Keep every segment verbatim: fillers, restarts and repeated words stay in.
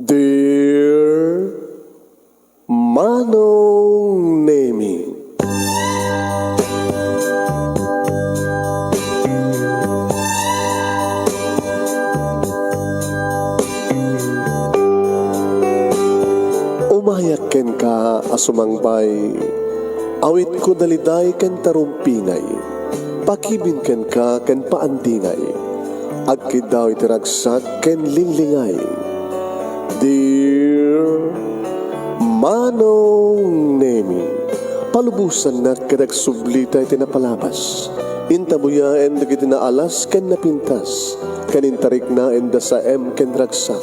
Dear Manong Nemi. Umayak kenka a sumangbay, awitko daliday ken tarumpingay, pakibin kenka ken paandingay, agkiddaw iti ragsak ken linglingay. Dear Manong Nemi, palubosannak ket agsublita iti napalabas. Intabuyaen dagiti naalas ken napintas, ken intariknaen da saem ken ragsak,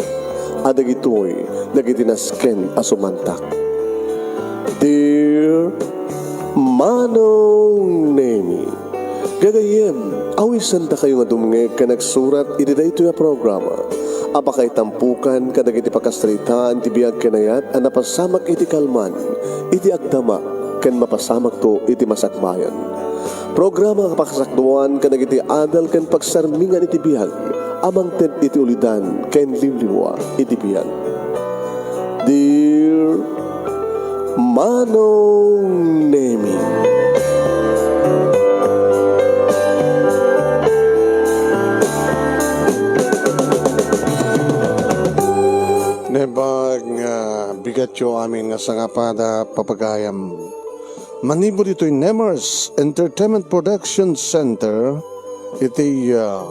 a dagitoy dagiti nasken a sumantak. Dear Manong Nemi, gagayyem, awisandakayo nga dumngeg ken agsurat iti daytoy a programa a pakaitampokan kadagiti pakasaritaan ti biag ken ayat a napasamak iti kalman, iti agdama, ken mapasamakto iti masakbayan. Programa nga pakasakduan kadagiti adal ken pagsarmingan iti biag a mangted iti ulidan ken liwliwa iti biag. Dear Manong Nemi. Naimbag nga bigatyo amin nga sangapada, papagayam. Manipud ditoy Nemers Entertainment Production Center, iti, ah,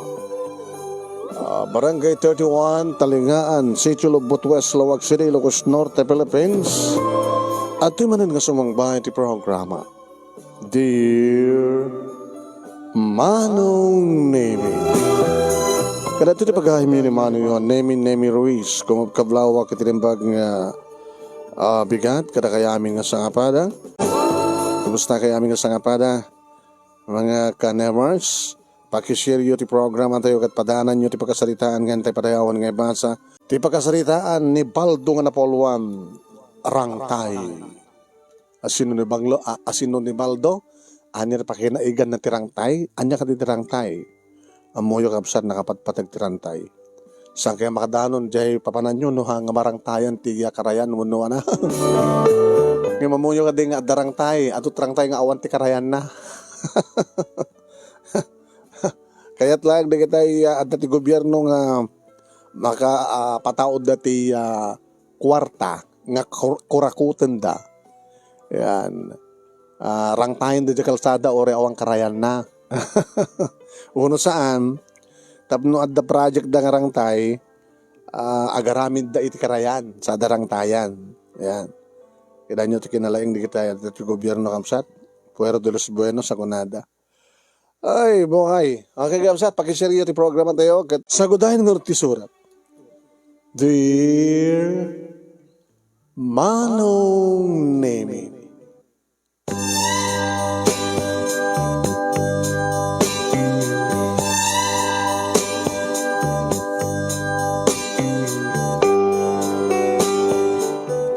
ah, Barangay thirty-one, Talingaan, Sitio Lobbot West, Laoag City, Ilocos Norte, Philippines. Adtoy manen nga sumangba iti programa. Dear Manong Nemi. Kadagiti pagayamyo ni Manoyo, Nemi, Nemi Ruiz, kumabkablawak iti naimbag nga, ah, bigat, kadakayo amin nga sangapada. Kumusta kayo amin nga sangapada? Mga ka-Nemers, pakishare yo ti programa tayo ket padananyo ti pakasaritaan nga intay padayawan nga ibasa. Ti pakasaritaan ni Baldo nga Napoleon, Rangtay. Asino ni Banglo, a-, asino ni Baldo? Ania ti pakinaiganna ti rangtay? Ania kadi ti rangtay? Ammoyo, kabsat, nakapatpateg ti rangtay. Saan kaya makadanon, diay papananyo, no, ha, nga marangtayan ti, ah, karayan, wenno, ana? Ngem ammoyo kadi nga adda rangtay, adda rangtay nga awan ti karayanna. Kayat laeng dagitay, ah, adda ti gobierno nga maka-, ah, pataudda ti, ah, kuarta nga kur-, kurakutenda. Yan. Ah, rangtayenda diay kalsada uray awan karayanna. Wenno saan, tapno adda project da nga rangtay, ah, agaramidda iti karayan, sa adda rangtayan. Yan. Kitaenyo ti kinalaing dagitay adda ti gobierno, kabsat. Fuero de los buenos a kunada. Ay, buhay. Okay, kabsat, pakishare ti programa tayo. Ket sagudayen ngarud ti surat. Dear Manong Nemi.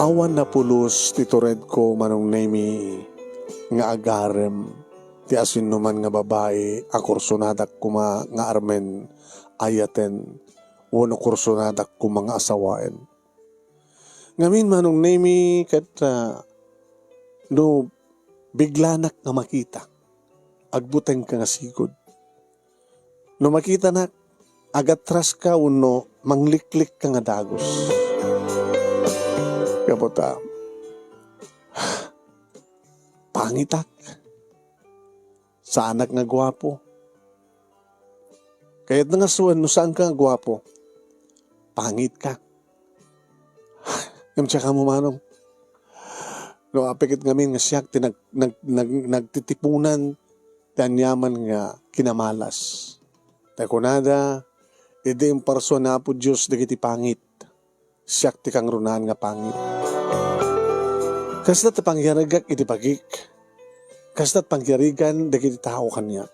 Awan napulos ti turedko, Manong Nemi, nga agarem ti asinoman nga babai a kursonadak koma nga armen ayaten wenno kursonadak koma nga asawaen. Ngamin, Manong Nemi, ket, ah, no biglanak nga makita, agbutengka nga sigud. No makitanak, agatraska wenno mangliklikka nga dagus. Gapu ta, pangitak. Saanak nga guapo. Kayatna nga suen no saanka nga guapo. Pangitka. Ngem siak koma, Manong. No, apay ket ngamin nga siak ti nag-, nag-, nag-, nagtitipunan ti aniaman nga kinamalas. Ta kunada, idi imparsuan ni Apo Dios dagiti pangit, siak ti kangrunaan nga pangit. Kasta ti pangyarigak iti bagik. Kasta ti pangyarigan dagiti tao kaniak.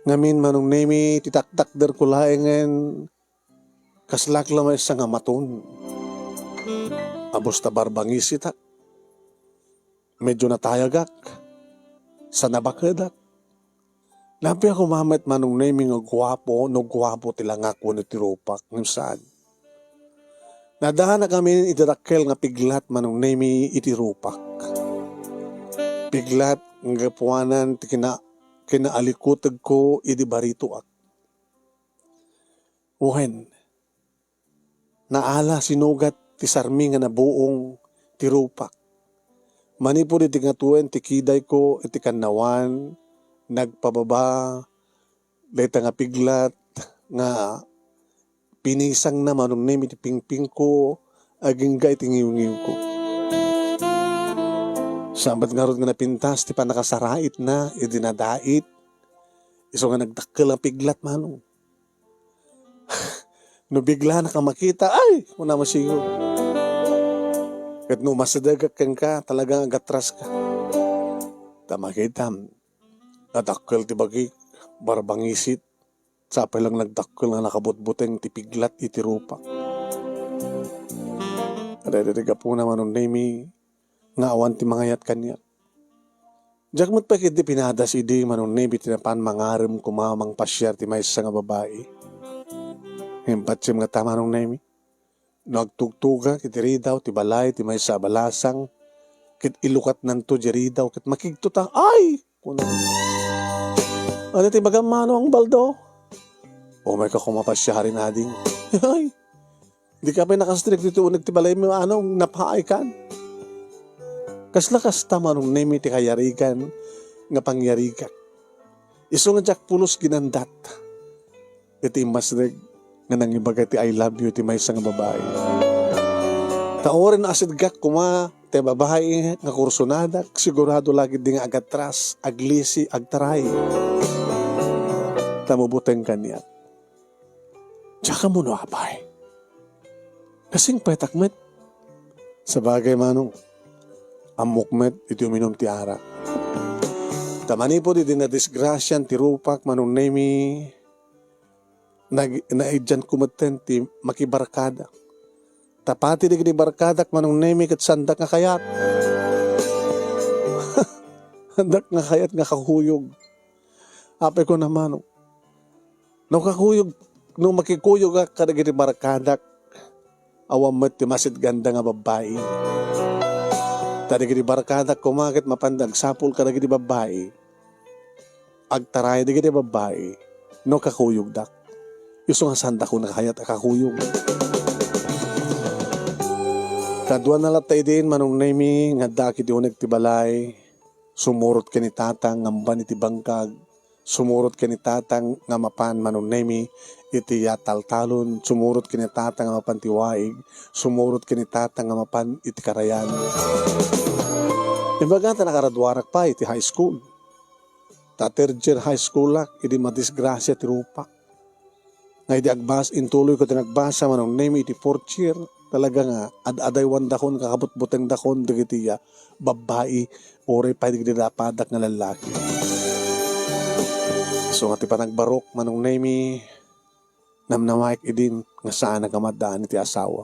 Ngamin, Manong Nemi, ti taktakderko laengen, kaslak la maysa nga maton. Abus ta barbangisitak. Medyo natayagak. Sa nabakedak. Napiak koma met, Manong Nemi, nga guapo, no guapo ti langak wenno ti rupak, ngem saan. Nadaanak amin iti dakkel nga piglat, Manong Nemi, iti rupak. Piglat nga gapuanan ti kina-, kinaalikutegko idi baritoak. Wen, naala sinugat ti sarmi nga nabuong ti rupak. Manipud iti ngatuen ti kidayko iti kannawan, nagpababa dayta nga piglat nga pinisangna, Manong Nemi, ti pingpingko agingga iti ngiwngiwko. Saan met ngarud nga napintas ti pannakasaraitna idi nadait, isu nga nagdakkel a piglat, Manong. No biglanak a makita, "Ay!" kuna masigo. Ket no umasidegak kenka, talaga nga agatraska. Ta makitam, nadakkel ti bagik, barbangisit, sapay lang nagdakkel nga nakabutbuteng ti piglat iti rupak. Adda iti gapuna, Manong Nemi, nga awan ti mangayat kaniak. Diak met pay ketdi pinadas idi, Manong Nemi, ti napan mangarem koma mangpasiar ti maysa nga babai. Ngem patiem ngata, Manong Nemi, no agtugtugak iti ridaw ti balay ti maysa a balasang, ket ilukatnanto diay ridaw ket makigto ta, "Ay!" kuna. "Ania ti ibagam, Manong Baldo?" "Umayka koma pasiaren, ading." "Ay! Dika pay nakastrek ditoy uneg ti balaymi, Manong, napaaykan." Kasla kasta, Manong Nemi, ti kayarigan nga pangyarigak. Isu nga diak pulos ginandat iti immasneg nga nangibaga ti "I love you" iti maysa nga babai. Ta uray no asidegak koma ti babai nga kursonadak, sigurado la ketdi nga agatras, aglisi, agtaray. Ta mabuteng kaniak. Diak ammo no apay. Kasingpetak met. Sabagay, Manong, ammok met iti uminum ti arak. Ta manipud idi nadisgrasian ti rupak, Manong Nemi, nag-, naidianko metten ti makibarkada. Ta pati dagiti barkadak, Manong Nemi, ket saandak nga kayat. Saandak nga kayat nga kakuyog. Apay ko na, Manong. No kakuyog, no makikuyogak kadagiti barkadak, awan met ti masideganda nga babbai. Ta dagiti barkadak koma ket mapanda agsapul kadagiti babbai. Agtaray dagiti babbai no kakuyogdak. Isu nga saandakon nga kayat a kakuyog. Kaduana latta idin, Manong Nemi, nga addaak iti uneg ti balay. Sumurot ken ni Tatang nga mapan iti bangkag. Sumurot ken ni Tatang nga mapan, Manong Nemi, iti yataltalon. Sumurot ken ni Tatang nga mapan ti waig. Sumurot ken ni Tatang nga mapan iti karayan. Imbagak ta nakaraduarak pay iti high school. Ta third year high school-ak idi madisgrasia ti rupak. Nga idi agbas-, intuloyko ti nagbasa, Manong Nemi, iti fourth year, talaga nga ad-adaywandakon, kakabutbutengdakon dagiti, ah, babbai, uray pay dagiti napadak nga lallaki. Isu nga ti panagbarok, Manong Nemi, namnamaek idin nga saanak a maddaan iti asawa.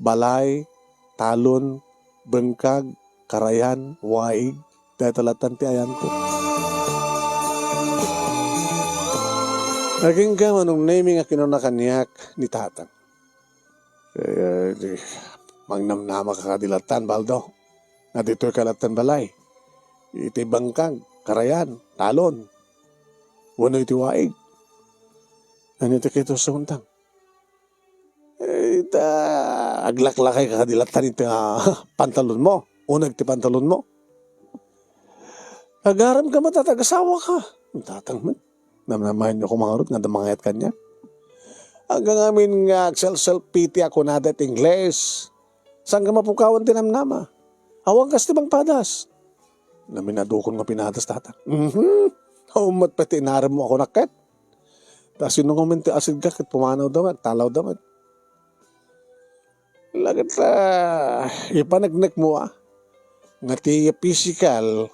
Balay, talon, bengkag, karayan, waig, dayta lattan ti ayanko. Agingga, Manong Nemi, nga kinuna kaniak ni Tatang. Eh, di, mangnamnama ka kadi lattan, Baldo. Nga ditoy ka lattan balay. Iti bengkag, karayan, talon. Wenno iti waig. Ania ti kitaem, Tatang? Eh, ta, aglaklakay ka kadi lattan iti, ah, pantalonmo. Uneg ti pantalonmo. Agarem ka met a agasawaka. Tatang met. Namnamaenyo koma ngarud nga adda mangayat kaniak. Aggamin nga agself-self pity a kunada iti Ingles. Saan ka mapukawan ti namnama? Awan kas ti mangpadas. Naminadukon nga pinadas, Tatang. Mhm. Awan met pay ti inaremmo a kunak ket. Ta sino ngamin ti asidegak ket pumanawda met, talawda met. Laket ta ipaneknekmo, ah, nga ti physical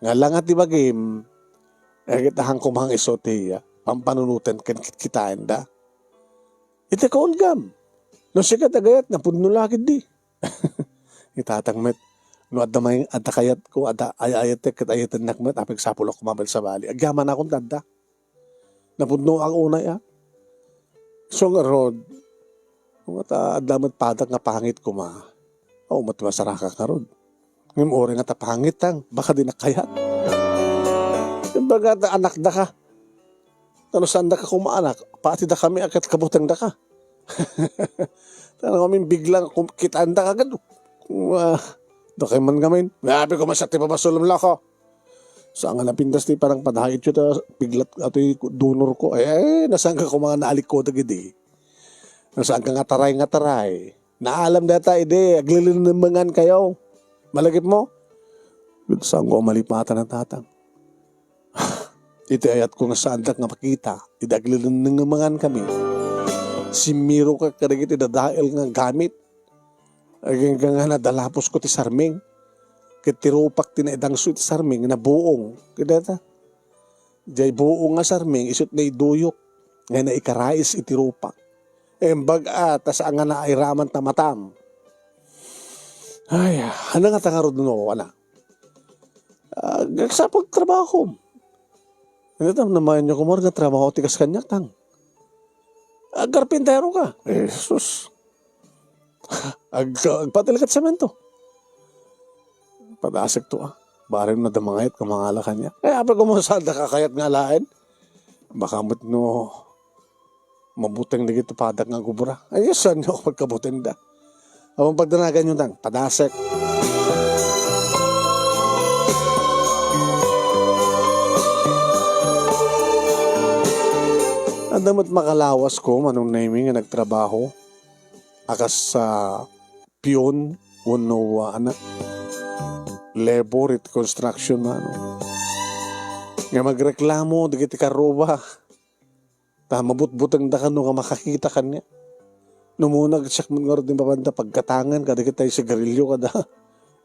nga langa ti bagim, eh, ket ahan koma nga isu ti, ah, pampanunoten ken kitkitaenda. Iti kaulgam, no sika ti agayat, napudno la ketdi. Ni Tatang met, no adda may, adda kayatko, adda ay-ayatek ket ayatennak met, apay agsapulak koma a sabali. Agyamanakon ta adda. Napudnoak unay, ah. So, ngarud, Nga ta adda met padak nga pangit koma. Aw, met masarakak ngarud. Ngem uray nga ta pangit, tang, baka di nakayat. Imbag ta anakdaka. Tano saandaka koma anak, pati dakami a ket kabutengdaka. Tano ngamin biglang kum-, kitaendaka ket, ah, dakay man ngamin. Nabi ko man sa ti pabasolem, loko. Saan nga napintas ti parang padahit yu ta biglat atoy donor ko. Ay, ay, nasaanka koma nga naalikko dagidi. Nasaanka nga taray, nga taray. Naalam data idi aglilinemengan kayo. Malagip mo? Saanko a malipatan a tatang. Iti ayat ko nga saandak nga makita, idi aglilinemengan kami. Simiro ka kadagiti dadael nga gamit. Agingga nga nadalapos ko ti sarming. Ket ti rupak ti naidangso iti sarming, nabuong. Kadata. Jay buong nga sarming, isut naiduyok. Nga naikarais iti rupak. Imbag a, ta saan nga nairaman ta matam. Ay, ano nga tangarod no, ana? Ah, agsapag trabaho. Ano tam, namayan nyo kumor nga trabaho ti kas kaniak, tang? Agkarpintero ka. Eh, sus. Ag-, agpatil ket semento. Padasek to, ah. Barem na damangayat ka mangala kaniak. Eh, apay kung saan da kakayat nga alaen? Baka met no mabuteng dagiti padak nga gubra. Ay, saan nyo pagkabuteng da? Awan pagdanagan nyo tang, padasek. Adda met makalawas ko, Manong Nemy, nga nagtrabaho. Akas, ah, peon, wenno, ah, ana, labor iti construction, mano. Nga magreklamo dagiti karruba. Ta mabutbutengda kano nga makakita kaniak. No muna, siak met ngarud ti mapanda paggatangen kadagiti sigarilio kada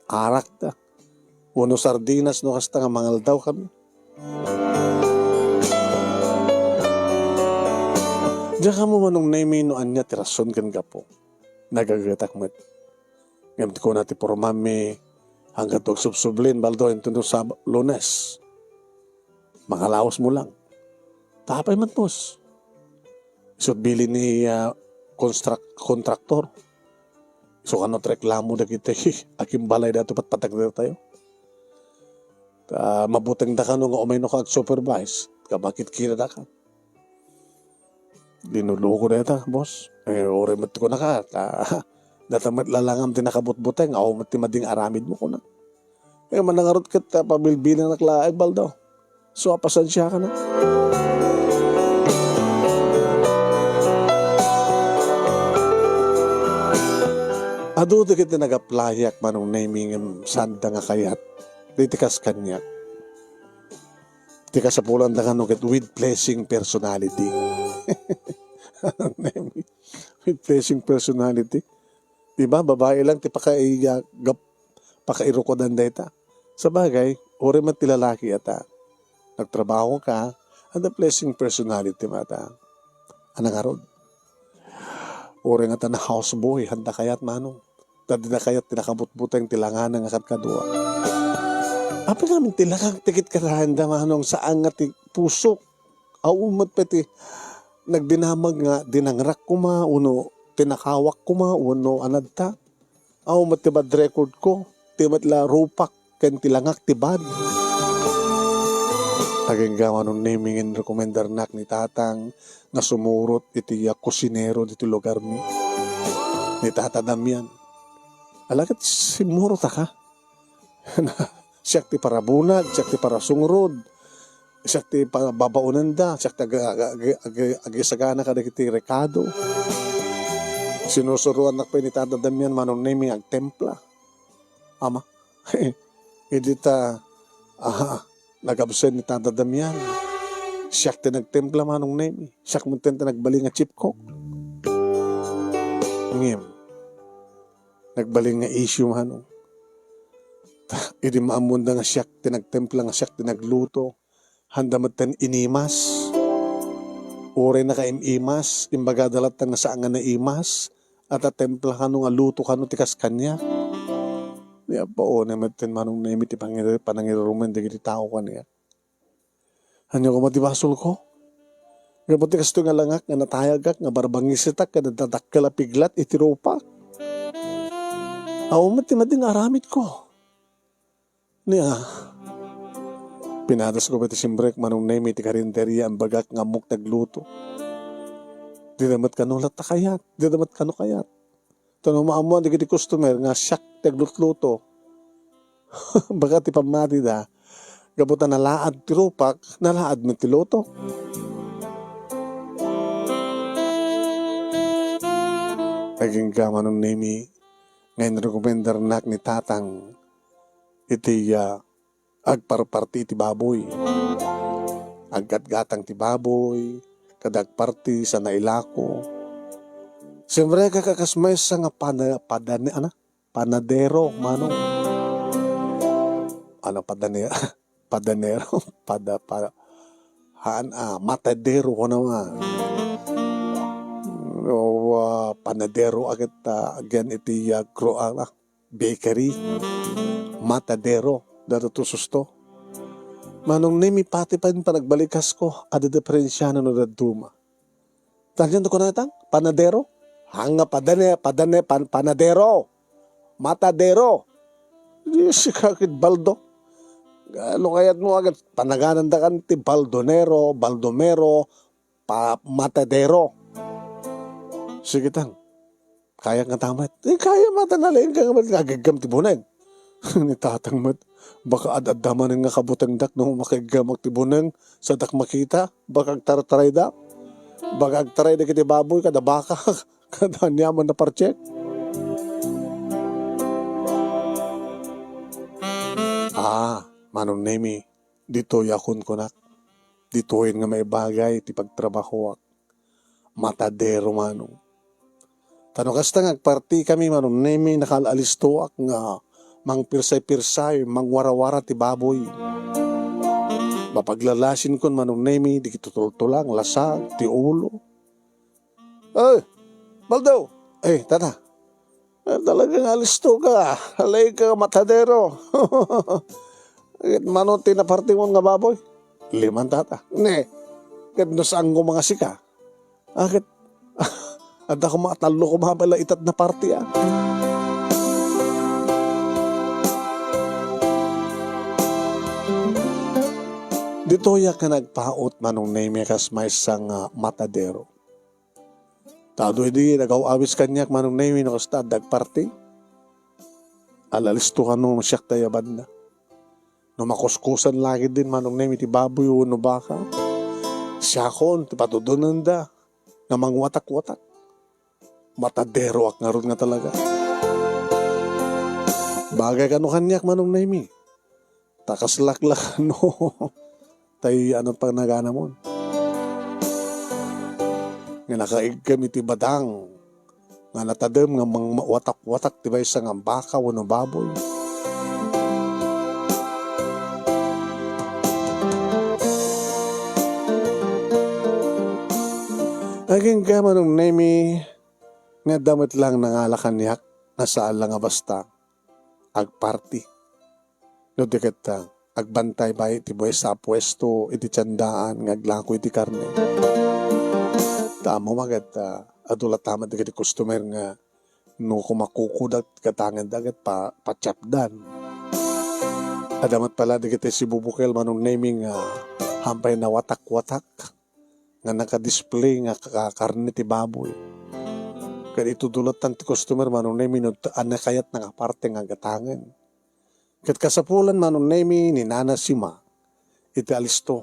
arakda. Wenno sardinas no kasta nga mangaldaw kami. Diak ammo, Manong Nemy, no ania ti rason ken gapu. Nagagetak met. Ngem ti kuna ti pormami, hanggato agsubsublin, Baldo, inton no Sab-, Lunes. Mangalawas mo lang. Ta apay met, boss? Isut bilin ni, ah, construct-, contractor. Isu kano ti reklamo dagiti akimbalay daytoy patpatag datayo. Ta mabutengda kano nga umayno ka ag-supervise, ka makitkita daka. Linuluko dayta, boss. Eh, uray met kunaka, ta, data met lalangam ti nakabutbuteng, awan met ti mading aramid mo kuna. Eh, manangarot ket, ah, pabilbilannak laeng, Baldo. So, pasensiaka na. Adu dagiti nag-applyak, Manong Nemy, ngem saanda nga kayat. Dagiti kas kaniak. Ti kasapulanda kano ket with pleasing personality. With pleasing personality. Di ba, babae lang ti pakaiga-, gap-, pakairukodan dayta. Sabagay, uray met ti lalaki ata. Nagtrabaho ka, and the pleasing personality mata. Ana ngarud. Uray nga ta na houseboy, handa kayat, Manong. Ta dina kayat ti nakabutbuteng ti langana nga kadkadua. Apay ngamin ti langak ti kitkitaenda, Manong, saan nga ti pusok. Awan met pay ti nagdinamag nga dinangrak koma, wenno tinakawak koma, wenno anadta. Awan met ti bad record ko, ti met la rupak ken ti langak ti bad. Agingga, Manong Nemy, ngem rekomendarnak ni Tatang nga sumurot iti, ah, kusinero ditoy lugarmi. Ni Tata Damian. Ala ket simmurotaka. Siak ti parabunag, siak ti parasungrod, siak ti pa-, babaonenda, siak ti aga-, aga-, aga-, aga-, agisagana kadagiti rekado. Sinusuroannak pay ni Tata Damian, Manong Nemy, agtempla. Ama, idi ta, aha, nag-absent ni Tata Damian, siak ti nagtempla, Manong Nemy. Siak met ti nagbalin nga chief cook. Ngem, nagbalin nga issue, Manong. Ta, idi maammoanda nga siak ti nagtempla, nga siak ti nagluto, handa metten inimas. Uray nakaim-imas, imbagada latta nga saan nga naimas, a ta templa kano nga luto kano ti kas kaniak. Ni Apo, unay metten, Manong Nemy, ti pangir-, panangirurumen dagiti tao kaniak. Ania koma ti basolko? Gapu ti kastoy nga langak nga natayagak nga barbangisetak ken adda dakkel a piglat iti rupak. Awan met ti madi nga aramidko. Nia, pinadasko pay ti simrek, Manong Nemi, ti karinderia, imbagak nga ammok ti agluto. Dida met kano latta kayat, dida met kano kayat. Ta no maammoan dagiti customer nga siak ti aglutluto, baka ti pammatida, gapu ta nalaad ti rupak, nalaad met ti luto. Agingga, Manong Nemi, nga inrekomendarnak ni Tatang iti, ah, agparparti iti baboy. Aggatgatang ti baboy, kada agparti, sana ilako. Simrekak a kas maysa nga pana-, padane-, ana? Panadero, manong. Ano, padane-, padanero? Pada-, pa-, haan, ah, matadero ko naman. O, ah, panadero agad, ah, again iti, ah, gro-, ah, ah, bakery. Matadero, dada to susto. Manong Nemi, pati pay panagbalikas ko, adda diferensiana no dadduma. Talian to kunatang, panadero? Hanga padane-, padane-, pan-, panadero. Matadero. Di sika ket baldo. Ano kayat mo agad? Panagananda kan ti baldonero, baldomero, pa-, matadero. Sige tang. Kaya nga tamat. Eh, kaya mata nalaing ka nga met nga agiggam ti buneng. Ni Tatang met, baka ad-adda manen nga kabutengdak no makaiggam ti buneng, sadak makita, baka agtartarayda. Baka agtarayda iti baboy, kada baka, kada aniaman na partsek. Ah, Manong Nemi, ditoy a kunkunak. Ditoyen nga maibagay ti pagtrabahoak. Matadero, manong. Ta no kasta nga agpartikami, Manong Nemi, nakaal-alistoak nga mangpirsay-pirsay, mangwarawara ti baboy. Mapaglalasin kon, Manong Nemi, di kitutultulang, lasag, ti ulo. Eh, Baldo! Eh, tata. Eh, talaga nga alisto ka. Halay ka, matadero. Ket mano ti napartimon nga baboy? Liman, tata. Ne, ket no saango nga sika? Aket, adda koma tallo koma pay la itat na parti, ah. Ditoyak nga nagpaut, Manong Nemi, kas maysa nga matadero. Ta adu idi nagaw-awis kaniak, Manong Nemi, no kasta adda agparti. Al-alisto kano no siak ti ayabanna. No makuskusan la ketdin, Manong Nemi, ti baboy wenno baka, siakon ti patudonenda nga mangwatak-watak. Mataderoak ngarud nga talaga. Bagay kano kaniak, Manong Nemi. Ta kaslak la kano. Tay ano panaganamon. Nga nakaiggam iti badang nga natadem nga mangwatak-watak ti maysa nga baka wenno baboy. Agingga, Manong Nemi, nga adda met lang nangala kaniak nga saan la nga basta agparti. No di ket, ah, agbantay bayi ti buwes a puesto iti tiendaan nga aglako iti karne. Ta ammom a ket, ah, adu latta met dagiti customer nga no kumakukudak ti gatangenda ket pa-, patiapdan. Adda met pala dagiti sibubukel, Manong Nemi, nga hampay nawatak-watak nga naka-display nga ka-, karne ti baboy. Ket itudo lattan ti customer, Manong Nemi, no t-, a nakayatna nga parte nga gatangen. Ket kasapulan, Manong Nemi, ni Nana Sima iti alisto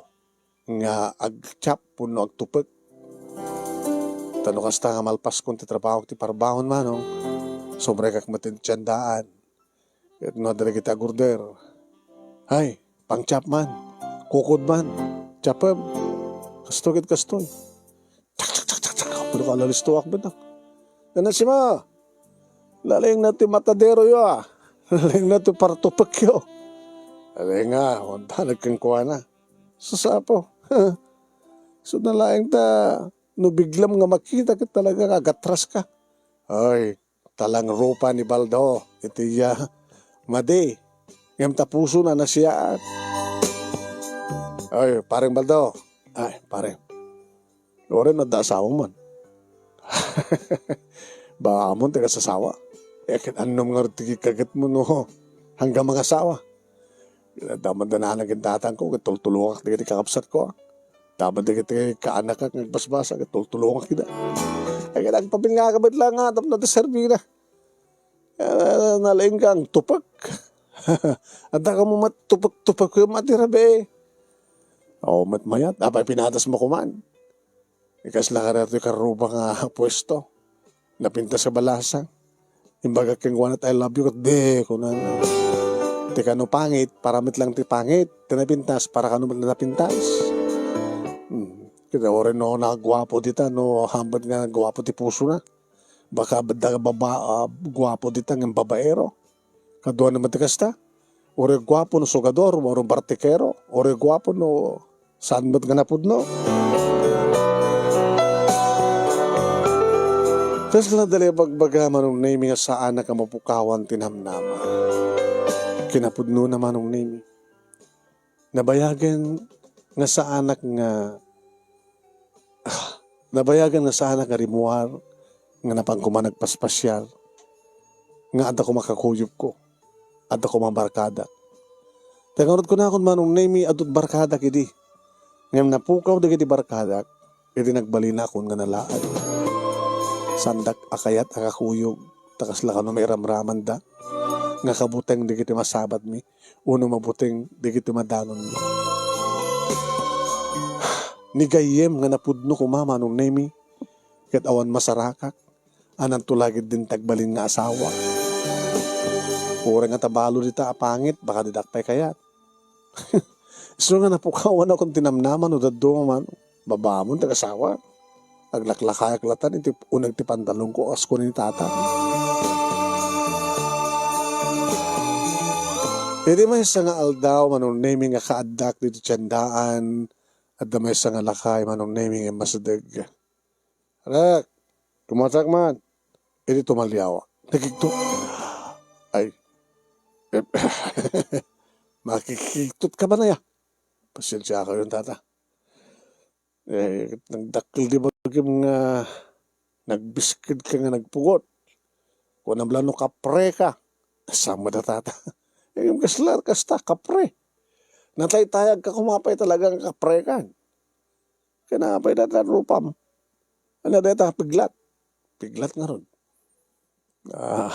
nga agtiap wenno agtupek. Ta no kasta nga malpaskon ti trabaho ti parbahon, Manong, subrekak met iti tiendaan. Ket no adda dagiti agorder, "Ay, pangtiap man, kukod man, tiapem." Kastoy ket kastoy. Chak, chak, chak, chak, chak. Pero kalalistoak met. Nana Sima, laeng na ti mataderoyo, ah. Laeng na ti partupekyo. Laeng nga, unta nagkenkuana. Sasapo. So, nalaeng ta, no biglam nga makita ket talaga nga agatraska. Ay, talang rupa ni Baldo iti iya madi. Ngem ta puso na nasiyaat. Ay, pareng Baldo. Ay, pareng. Uray no adda asawa man. Ba, amon ti kasasawa? Eh, ket annom ngarud ti kikkagetmo no hanggang mangasawa? Damon da nana ken tatangko, ket tultulongak dagiti kakabsatko. Damon dagiti kaanakak nga agbasbasa, ket tultulongak ida. Ay, ket agpapilngaka met la nga tapno ti serbina. Ah, nalaingka ang tupek. Adda kamo met tupek-tupek nga mati rabii. Aw, met mayat. Apay pinadasmo koman? Ikasla kadi daytoy karruba nga puesto. Napintas a balasang. Imbagak kenkuana, "I love you," ket di, kunana. Ti kano pangit, para met lang ti pangit. Ti napintas, para kano met lang napintas. Hmm. Kita uray no naguapo dita, no, hambat nga guapo ti pusona. Baka adda baba-, ah, guapo dita ngem babaero. Kaduana met ti kasta. Uray guapo no sugador, wenno bartikero. Uray guapo no saan met nga napudno. Kasla dali a bagbaga, Manong Nemy, nga saanak a mapukawan ti namnama. Kinapudnona, Manong Nemy. Nabayagen nga saanak nga, ah, nabayagen nga saanak nga rimmuar nga napan koma nagpaspasiar nga adda koma kakuyogko, adda koma barkadak. Ta ngarud kunakon, Manong Nemy, adto't barkadak idi. Ngem napukaw dagiti barkadak idi nagbalinakon nga nalaad. Saandak a kayat a kakuyog, ta kasla kano mairamramanda nga kabuteng dagiti masabatmi. Uno mabuteng dagiti madanonmi. Ni gayyem nga napudno koma, Manong Nemy, ket awan masarakak, ananto la ketdin ti agbalin nga asawa. Uray nga tabalo dita a pangit, baka didak pay kayat. Isu nga napukawanakon ti namnama no dadduma, Manong. Babaam ti kasawa. Aglaklakayak latan iti uneg ti pantalonko, kas kuan ni tata. Iti maysa nga aldaw, Manong Nemy, nga kaaddak ditoy tiendaan, adda maysa nga lakay, Manong Nemy, nga immasideg. Rek, kumatak man. Iti tumaliawak. Nakiktot. Ay. Makikiktot ka ba na ya? Pasensiakayon, tata. Eh, nagdakkel ti bagim nga nagbisked ka nga nagpugot. Kunam la no kapre ka. Sama da tata. Eh, kasla, kasta, kapre. Nataytayag ka, kumapay talaga nga kapre ka. Kaya na, apay data rupam. Ano data, piglat. Piglat nga ron. Ah,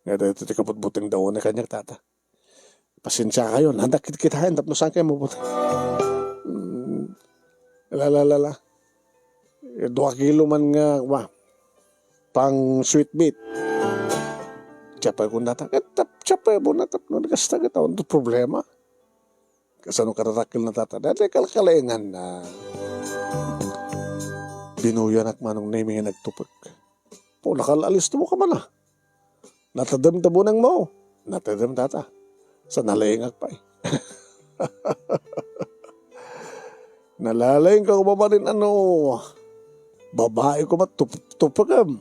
nga daytoy ti kabutbuteng da unay kaniak, tata. Pasensiakayon, anda kitkitaen tapno saan kayo mabuteng. Mm. La, la, la, la. Eh, dua kilo man nga, wa, pang sweet meat. Siapay kun data. Ket tap-, siapay mo na tapno kasta ket awan to problema. Kasano kararakkel na tata? Dati kalkalengan na. Binuyanak, Manong Nemy, nga nagtupek. Po, nakal-, alisto mo ka man, ah. Natedem ti buneng mo. Natedem, tata. Sa nalaingak pay. Nalaing ka umabalin, ano, babae ko mat-, tup-, tupekem.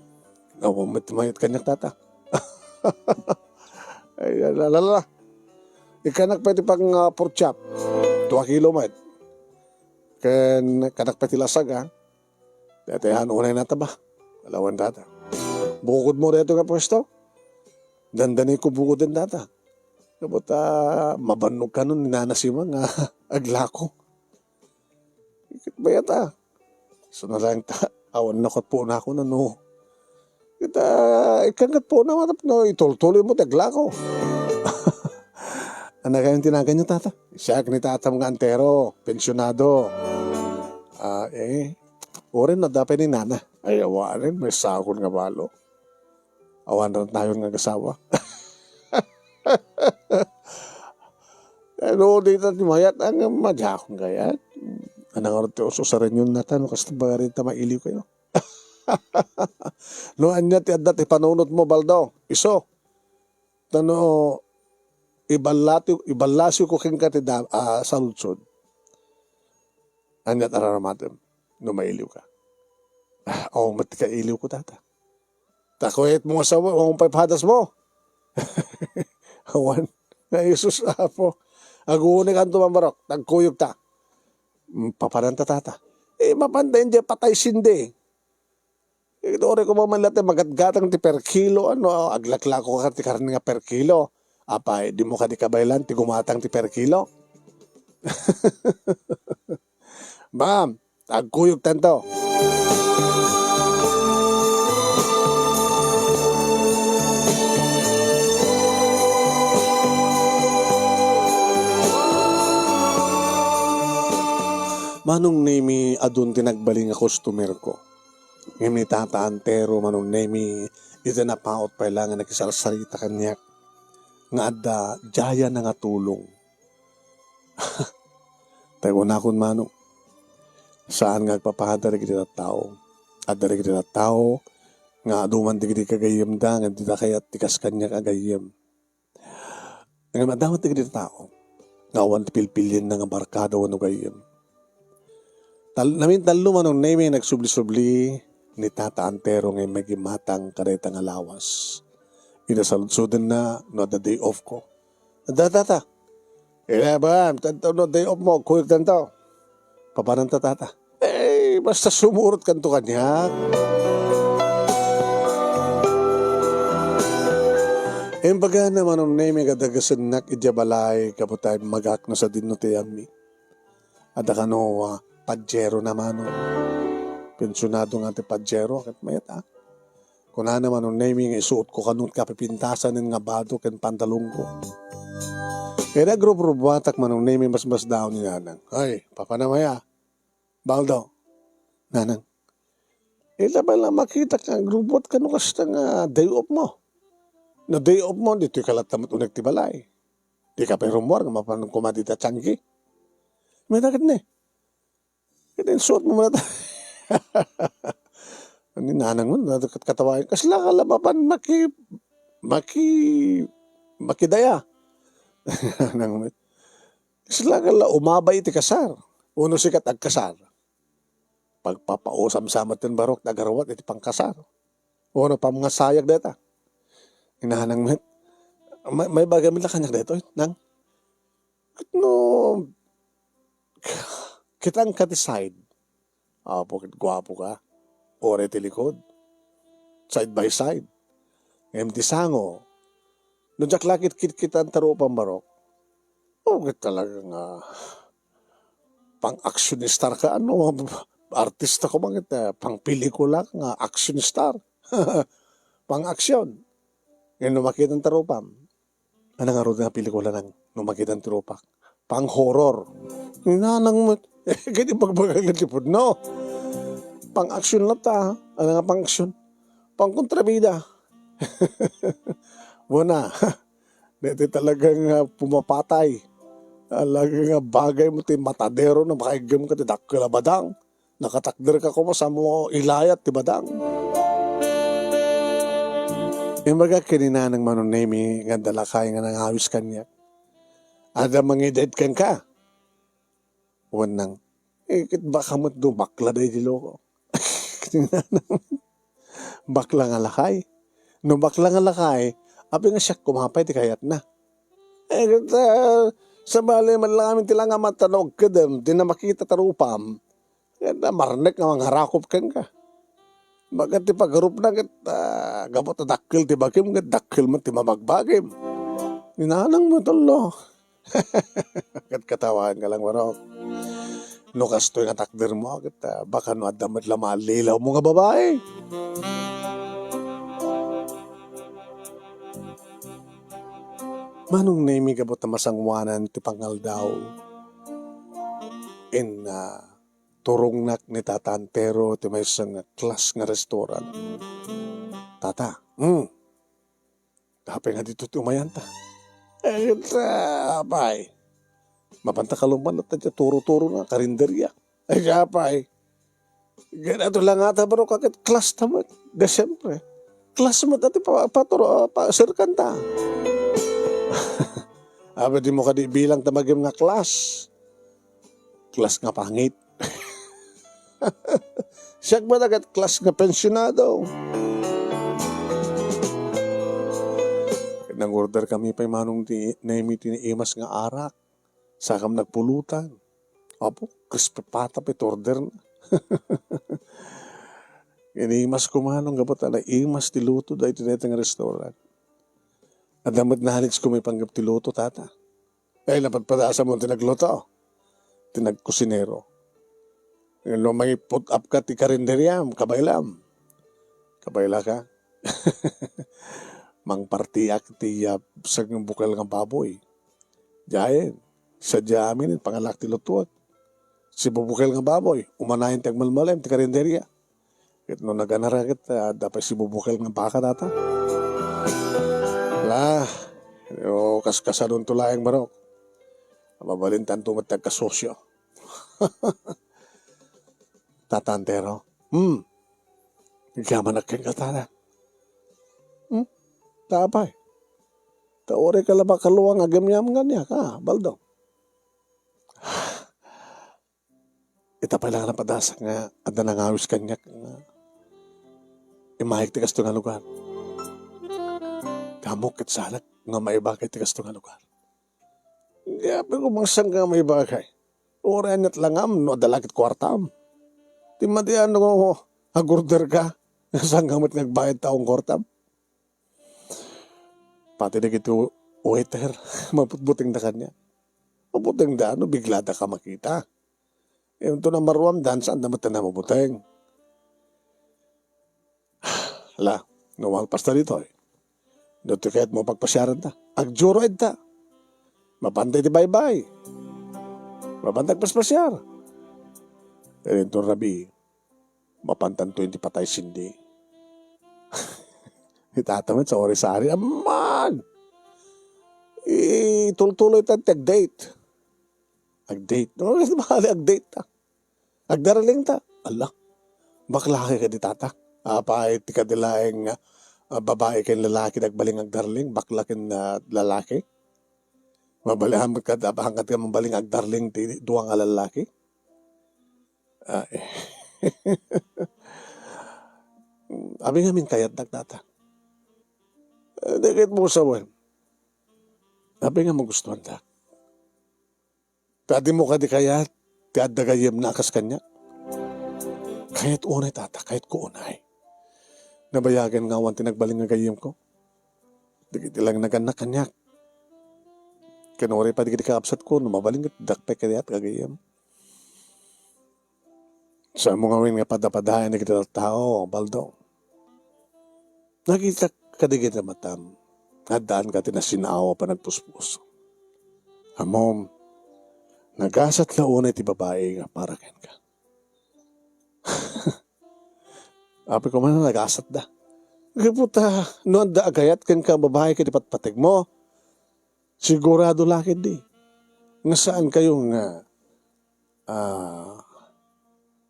Awan met mayat kaniak, tata. Ay, la, la, la. Ikanak pay ti pang, ah, pork chop. Dua kilo met. Ken kanak pay ti lasag, ah. Daytoy han unay nataba. Alawan data. Bukod mo daytoy nga pwesto. Dandani ko bukod den data. Kabot, ah, mabannog kanon ni Nana Sima nga aglako. Ket bayat, ah. So, na lang ta, awan na ket pona ko na, no. Ket, ah, ikkan ket pona, matap no, itultuloy mo, ti aglako. Ano kayo tinagan niyo, tata? Siya ni tatam nga antero, pensionado. Ah, eh, urin na dapat ni nana. Ay, awanin, may sakon nga balo. Awan ran tayo nga agasawa. Ano, di ta ti mayat, ang madya akong gayat. Anang arot ti uso sa renyon na ta, no, kasta ba rin ta mailiw kayo? No, anya ti adda ti panunot mo, Baldo? Iso. Tano, iballati, iballasiw ko kenka ti da-, ah, saludsod. Anya ti araramatem, no mailiw ka? Ah, awan met ti kailiw ko, tata. Ta kuyat mo nga sawa, awan pay padas mo. Awan. Nga Jesus, Apo. Agunik anto mambarok, tagkuyog ta. Mm, papanan ta, tata. Eh, mapanda idiay patay sindi. Eh, uray ko man latta magatgatang ti per kilo, ano, aglaklako ka ti karne nga per kilo. Apay, dimo kadi kabaylan ti gumatang ti per kilo? Ma'am, agkuyogtanto. Manong Nemi, adun ti nagbalin nga customer ko. Ngem ni Tata Antero, Manong Nemi, ita napaut pay la nga nakisarsarita kaniak nga adda diayenna nga tulong. Tay kunakon, Manong, saan nga agpapada dagiti tattao. Adda dagiti tattao nga adu man dagiti gagayyemda nga dida kayat ti kas kaniak a gayyem. Ngem adda met dagiti tao nga awan ti pilpilienna nga barkada wenno gayyem. Tal-, namin tallo, Manong Nemi, nagsubli-subli ni Tata Antero nga immay gimmatang kadayta nga lawas. Ida saludsodenna no adda day off ko. Adda, Tata. Ida ba, tanto no day off mo, kuyogtanto. Papananta, Tata. Eh, basta sumurotkanto kaniak. Imbagana, Manong Nemi, nga dagasennak idiay balay, gapu ta immagak no sadino ti ayammi. Adda kano, ah, pajero na, Manong. Pensionado nga ti pajero, ket mayat, ah. Kunana, Manong Nemi, nga isuotko kano ti kapipintasan nga bado ken pantalonko. Ket agrubrubuatak, Manong Nemi, masmasdaon ni Nanang. Ay, papanam aya. Baldo. Nanang. Ita pay la makitak nga agrubbuat kano kasta nga day off mo. No day off mo, ditoy ka latta met uneg ti balay. Dika pay rummuar nga mapan koma dita tiangki. Mayat ketdi. Ket insuot mo met. Ni Nanang met, ket katawaen. Kasla ka la mapan maki-, maki-, makidaya. Nanang met. Kasla ka la umabay iti kasar. Wenno sika ti agkasar. Pagpapausam sa met ti barok ti agaruat iti pangkasar. Wenno pamngasayag dayta. Ni Nanang met. May, may bagay met la kaniak daytoy, Nang. Ket no, kitangka ti side. Apo, ket guapo ka. Uray ti likod. Side by side. Ngem ti sango, no diak la kitkitkitan ti rupam, barok. Oh, ket talaga nga pang-action star ka, ano, artista ko man ket, eh, pang-pelikula nga action star. Pang-action. Ngem no makitam ti rupam, Ania ngarud nga pelikula, Nang, no makitam ti rupak? Pang-horror. Ni Nanang met. Ket ibagbagak ti pudno. Pang-action latta, ah. Ania nga pang-action? Pang-kontrabida. Buena. Daytoy talaga nga pumapatay. Talaga nga bagay mo ti matadero no makaiggem ka ti dakkel a badang. Nakatakder ka koma sa mo ilayat ti badang. Imbaga ken ni Nanang Manong Nemi nga adda lakay nga nangawis kaniak. Adda mangidaid kenka? Wen Nang, eh, ket baka met no bakla daydi loko. Ket ni Nanang, bakla nga lakay? No bakla nga lakay, apay nga siak koma pay ti kayatna? Eh, ket, ah, sabali man lang amin ti la nga matanog kedem, di na makita ti rupam. Ket, ah, marnek nga mangarakop kenka. Baket ti pagarupna ket, ah, gapu ta dakkel ti bagim, ket dakkel met ti mabagbagim. Ni Nanang met, Allah. Ket katawaen ka lang, barok. No kastoy nga takdermo, ket, ah, baka no adda met la maallilaw mo nga babai. Manong Nemi, gapu ta masangoanan ti pangaldaw, in, ah, turongnak ni Tata Antero ti maysa nga class nga restaurant. Tata, hmm. Apay nga dito ti umayanta? Eh, ket, ah, apay. Mapanta kalumban latta ti turo-turo nga karinderya. Eh, apay. Ket ato la nga ta, barok, ket class ta met. De, siyempre. Class met ati pa, paturo, pa, sirkanta. Apay, dimo kadi bilang ta magim nga class. Class nga pangit. Siak met ket class nga pensionado. Nang-order kami pay, Manong, ti Nemi, ti naimas nga arak. Sakam nagpulutan. Apo, crispy pata pay ti order na. Inimasko manong gapu ta naimas ti luto daytoy dayta nga restaurant. Adda met knowledge ko maipanggep ti luto, tata. Ay, napadpadasam ti nagluto. Ti nagkusinero. No, may put up ka ti karinderiam, kabaylam. Kabayla ka? Mangpartiak ti, ah, sagbukel nga baboy. Diayen, sadia amin, pangalak ti lutuak. Sibubukel nga baboy, umanayen ti agmalmalem ti karinderia. Ket no naganarak ket, ah, adda pay sibubukel nga baka data. La, o kaskasanonto laeng barok. Mabalintanto met ti agkasosio. Tata Antero. Hmm. Agyamanak kenka, tata. Hmm? Apay? Ta uray ka la ba kalua nga agyamyam kaniak, a, Baldo. Ita pay la nga napadasak nga adda nangawis kaniak nga immay ti kastoy nga lugar. Ammok ket saanak nga maibagay ti kastoy nga lugar. Di apay ko bang saan nga maibagay. Uray aniat langam no adda la ket kuartam. Ti madi a no agorder ka, saan ka met nga agbayad ta kuartam. Pati dagiti waiter, mabutbutengda kaniak. Mabutengda no biglada ka makita. Inton maruamdan, saanda met a mabuteng. Ala, no malpasta ditoy. No ti kayatmo pagpasiaranta, agdiay ita. Mapanta iti baybay. Mapanta agpaspasiar. Ket inton rabii, mapantanto iti patay sindi. Ni tata met sa oras ari, amman! Itultuloy ta ti agdate. Agdate. No, bali agdate ta. Agdarling ta. Ala. Bakla kadi tata. Apay ti kadi laeng, ah, babai ken lalaki dagbalin agdarling, bakla ken, ah, lalaki. Mabali-, hanggat ka, hanggat ka mabalin agdarling ti dua nga lalaki. Ah, eh. Apay ngamin kayatdak, tata? Eh, di ket mo sawen. Apay nga magustuandak? Ta dimo kadi kayat ti adda gayyemna a kas kaniak? Kayat unay, tata, kayatko unay. Nabayagen nga awan ti nagbalin nga gayyemko. Dagiti lang nagannak kaniak. Ken uray pay dagiti kakabsatko, no mabalin ket dakpay kayat nga gayyem. Saanmo ngamin nga padapadayen dagiti tattao, Baldo. Nakitak kadagiti matam nga addaan ka ti nasin-aw a panagpuspuso. Ammom, nagasat la unay ti babai nga para kenka. Apay ko man nagasatda. Gapu ta, no adda agayat kenka a babai ket ipatpategmo, sigurado la ketdi nga saan kayo nga, ah,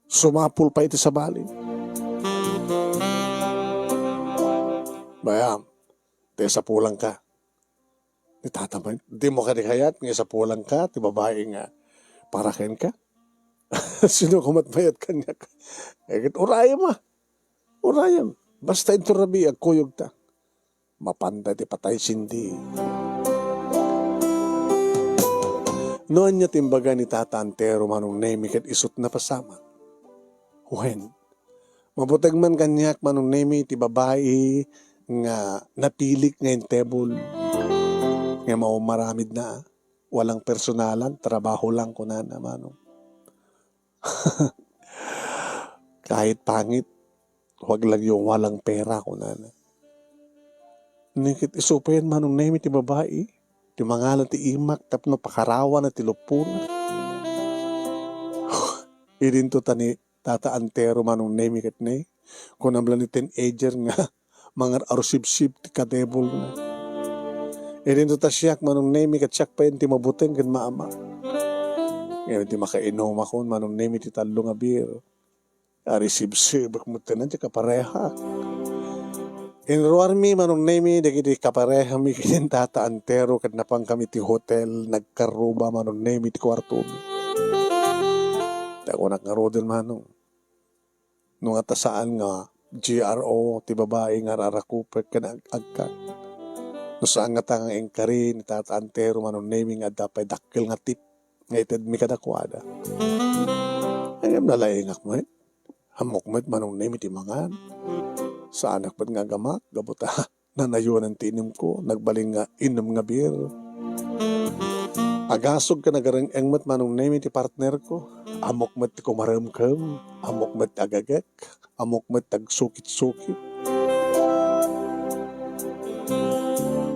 sumapul pay iti sabali. Bayam, ti sapulanka. Ni tata met, dimo kadi kayat nga isapulanka ti babai nga para kenka? Sino ka met mayat kaniak? Eh, ket urayem a. Urayem. Basta inton rabii, agkuyogta. Mapanta ti patay sindi. No ania ti imbaga ni Tata Antero, Manong Nemi, ket isut' napasamak. Wen, mabuteng man kaniak, Manong Nemi, ti babai nga napilik nga intebol, nga maumaramidna. Walang personalan, trabaho lang, kunana, Manong. Kahit pangit, wag lang yung walang pera, kunana. Ni ket isu payen, Manong Nemi, ti babai, ti mangalan ti imak tapno pakarawana ti lupona. Idinto ta ni Tata Antero, Manong Nemi, ket ne, kunam la ni teenager nga mangar-arusibsib ti kadebol na. Idinto ta siak, Manong Nemi, ket siak payen ti mabuteng ken maama. Ngem ti makainumakon, Manong Nemi, ti tallo nga beer. Arisibsibek met ti kaparehak. Inruarmi, Manong Nemi, dagiti kaparehami ken Tata Antero ket napankami ti hotel, nagkarruba, Manong Nemi, ti kuartomi. Ta kunak ngaruden, Manong. No nga ta saan nga G R O ti babai nga ararakupek ken ag-, agka. No saan nga ta nga inkari ni Tata Antero, Manong Nemi, nga adda pay dakkel nga tip nga itedmi kadakuada. Ngem nalaingak met. Ammok met Manong Nemi ti mangan. Saanak met nga agamak, gapu ta nanayonan ti inumko, nagbalin nga inum nga beer. Agasog ken agareng-eng met Manong Nemi ti partnerko. Ammok met ti kumaremkem, ammok met ti agegek, ammok met ti agsukit-sukit.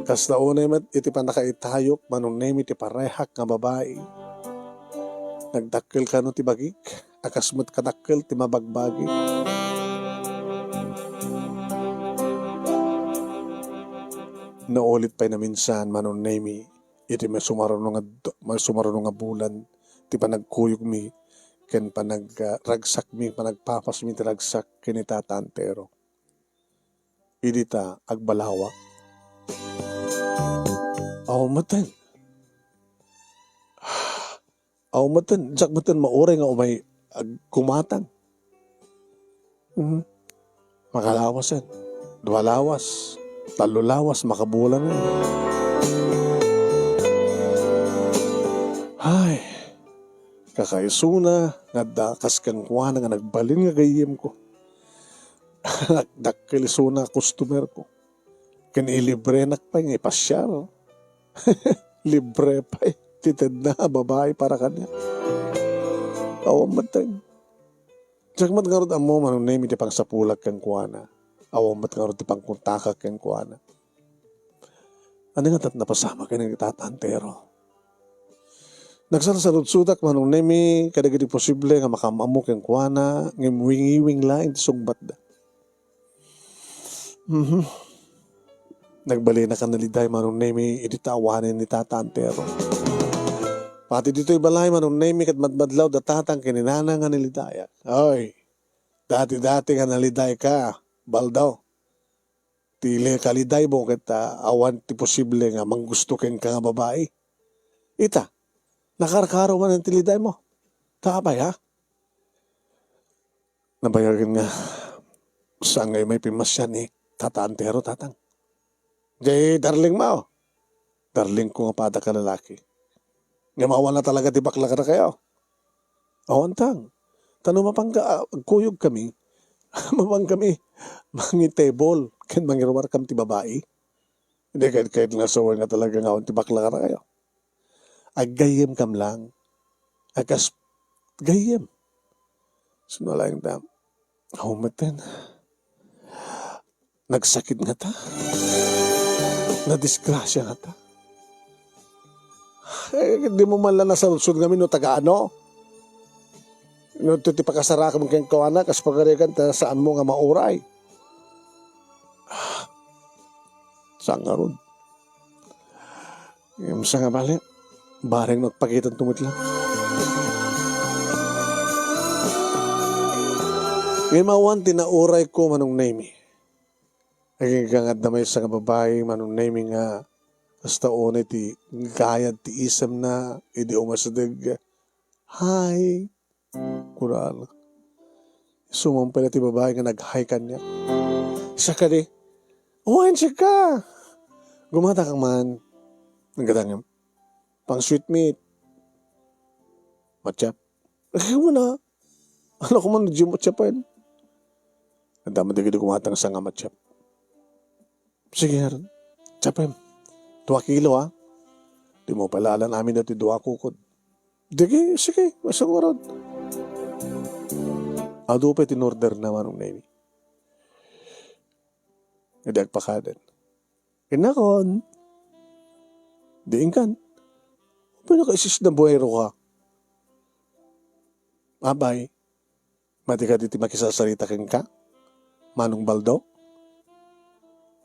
Kasta unay met iti pannakaitayok Manong Nemi ti parehak nga babai. Nagdakkel kano ti bagik, a kas met kadakkel ti mabagbagi. Naulit pay naminsan Manong Nemi iti masumaruno nga, masumaruno nga bulan ti panagkuyogmi ken panag-, ah, ragsakmi, panagpapasmi ti ragsak ken ni Tata Antero. Idi ta agbalawak. Aw, maten. Aw, maten, diak maten mauray nga umay agkumatang. Mhm. Makalawasen. Dua lawas. Tallo lawas, makabulan na. Ay, kakaisuna, nga adda kas kenkuana nga nagbalin nga gayyemko. Dakkel isuna a customer ko. Ken ilibrenak pay nga ipasiar. Libre pay ti tedna a babai para kaniak. Awan met tay. Diak met ngarud ammo Manong Nemi ti pangsapulak kenkuana. Awan met ngarud ti pangkontakak kenkuana. Ania ngata ti napasamak ken ni Tata Antero? Nagsarsarudsodak Manong Nemi kadagiti posible nga makaam-ammo kenkuana, ngem wingiwing laeng ti sungbatda. Mhm. Nagbalinak a naliday Manong Nemi idi ta awanen ni Tata Antero. Pati ditoy balay Manong Nemi ket madmadlaw da tatang ken ni nanang nga nalidayak. Oy, dati-dati nga nalidayka, Baldo. Ti le-, kalidaymo ket, ah, awan ti posible nga manggusto kenka nga babai. Ita, nakarkaro manen ti lidaymo. Ta apay, ha? Nabayagen nga, saan nga umay pimmasiar ni Tata Antero, tatang? Jay darlingmo. Darlingko nga pada ka lalaki. Ngem awan a talaga ti bakla kadakayo. Awan tang. Ta no mapangka, ah, agkuyogkami, mapankami mangitebol ken mangiruarkam ti babai. Idi kayat-kayat nga sawen nga talaga nga awan ti bakla kadakayo. Aggayyemkam lang. A kas gayyem. Sumalaeng ta. Aw, maten. Nagsakit ngata? Nadisgrasya ngata? Eh, di mo man lang nasaludsod ngamin no taga ano? No ti, ti pakasarakam kenkuana, kas pagarigan ta saan mo nga mauray. Saan ngarud? Ngem sa nga bale, bareng no agpakitanto met lang. Ngem awan ti nauray ko, Manong Nemi. Agingga nga adda maysa nga babai, Manong Nemi, nga kasta unay ti gayad ti isemna idi umasideg. Hi, kunana. Isu man pay la ti babai nga nag-hi kaniak. Siak kadi, "Wen, siak ka. Gumata ka man." Nagdangem. Pang sweet meat. Matchap. Agay mo na. Ano ko man, di matchapen. Ang dama di gid gumatang sa nga matchap. Sige, Harold. Chapem. Dua kilo, ha? Di mo pala alan amin dati dua kukod. Digi, sige, masungurod. Adu pa ti in-order na Manong Nemi. Idi agpakaden. Innakon. Di inkan. Pinakaisis na buwero ka. Abay. Madi kadi ti makisarsarita kenka, Manong Baldo?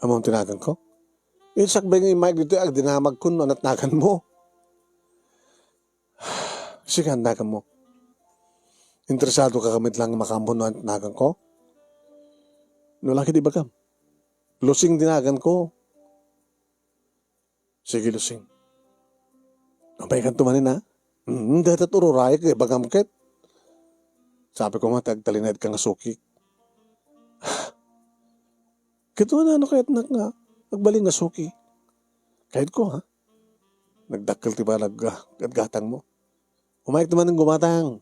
Ammom ti naganko? Insakbay nga immayeg ditoy agdinamagko no anat naganmo. Sika, naganmo. Interesado ka met lang makaammo no anat naganko? No laki di bagam. Lusing ti naganko. Sige, Lusing. Apay kanto manen, ha? Hmm, dayta ti ururayak, ibagam ket. Sabi ko nga, ti agtalinaed ka nga sukik. Ket no, ano kayat nak nga agbalin nga suki? Kayat ko, ha? Nagdakkel ti panag-, ah, gatgatang mo. Umayek ti manen gumatang.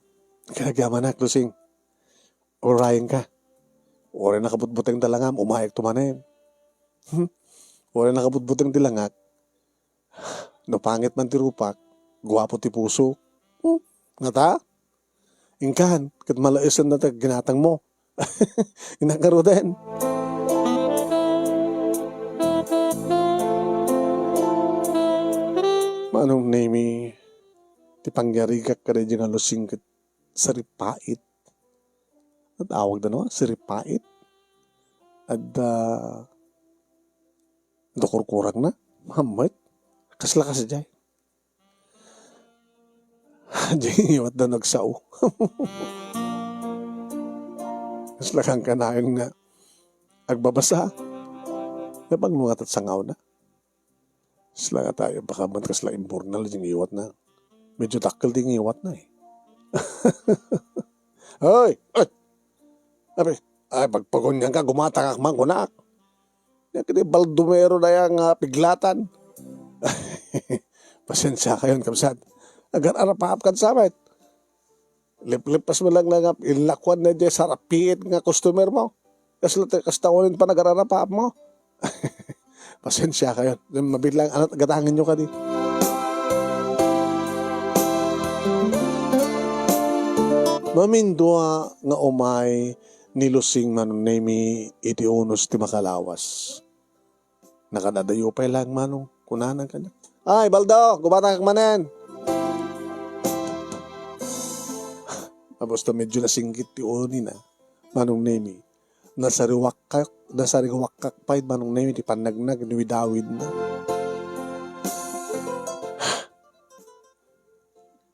Kanagyamanak, Lusing. Urayenka. Uray nakabutbuteng ti langam, umayekto manen. Hmm? Uray nakabutbuteng ti langak, no pangit man ti rupak, guapo ti puso. Hmm? Ngata? Inkan, ket malaesenna ti ginatangmo. Innak ngaruden. Manong Nemi, ti pangyarigak kadaydi nga Lusing ket saripait. Natawagda no, saripait. Adda, adda kurkurangna. Hammet. Kasla kasdiay. Diay ngiwatda no agsao. Kasla kankanayon nga agbabasa. Napagnuatat sangawna. Kasla nga tayo, baka man kasla imburnal diay ngiwatna. Medyo dakkel diay ngiwatna, eh. Hoy! Hoy! Abi, ay, pagpagunyan ka, gumatangak man kunak. Nia kadi Baldomero dayta nga piglatan. Pasensiakayon, kabsat. Agar-arapaap kad sabit. Liplipas mo lang nga inlakuan na diay sarapait nga customer mo. Kasla, kasta unin panagararapa mo. Pasensiakayon. Mabilang, ano, gatangen nyo kadi. Mamindua nga umay ni Lusing Manong Nemi iti unos ti makalawas. Nakadadayo pay lang manong, kunana kaniak, "Ay, Baldo, gumatangak manen." Tapos ta medyo nasinggit ti unina, Manong Nemi. Nasariwakkak, nasariwakkak pay, Manong Nemi, ti pannagnag ni widawidna.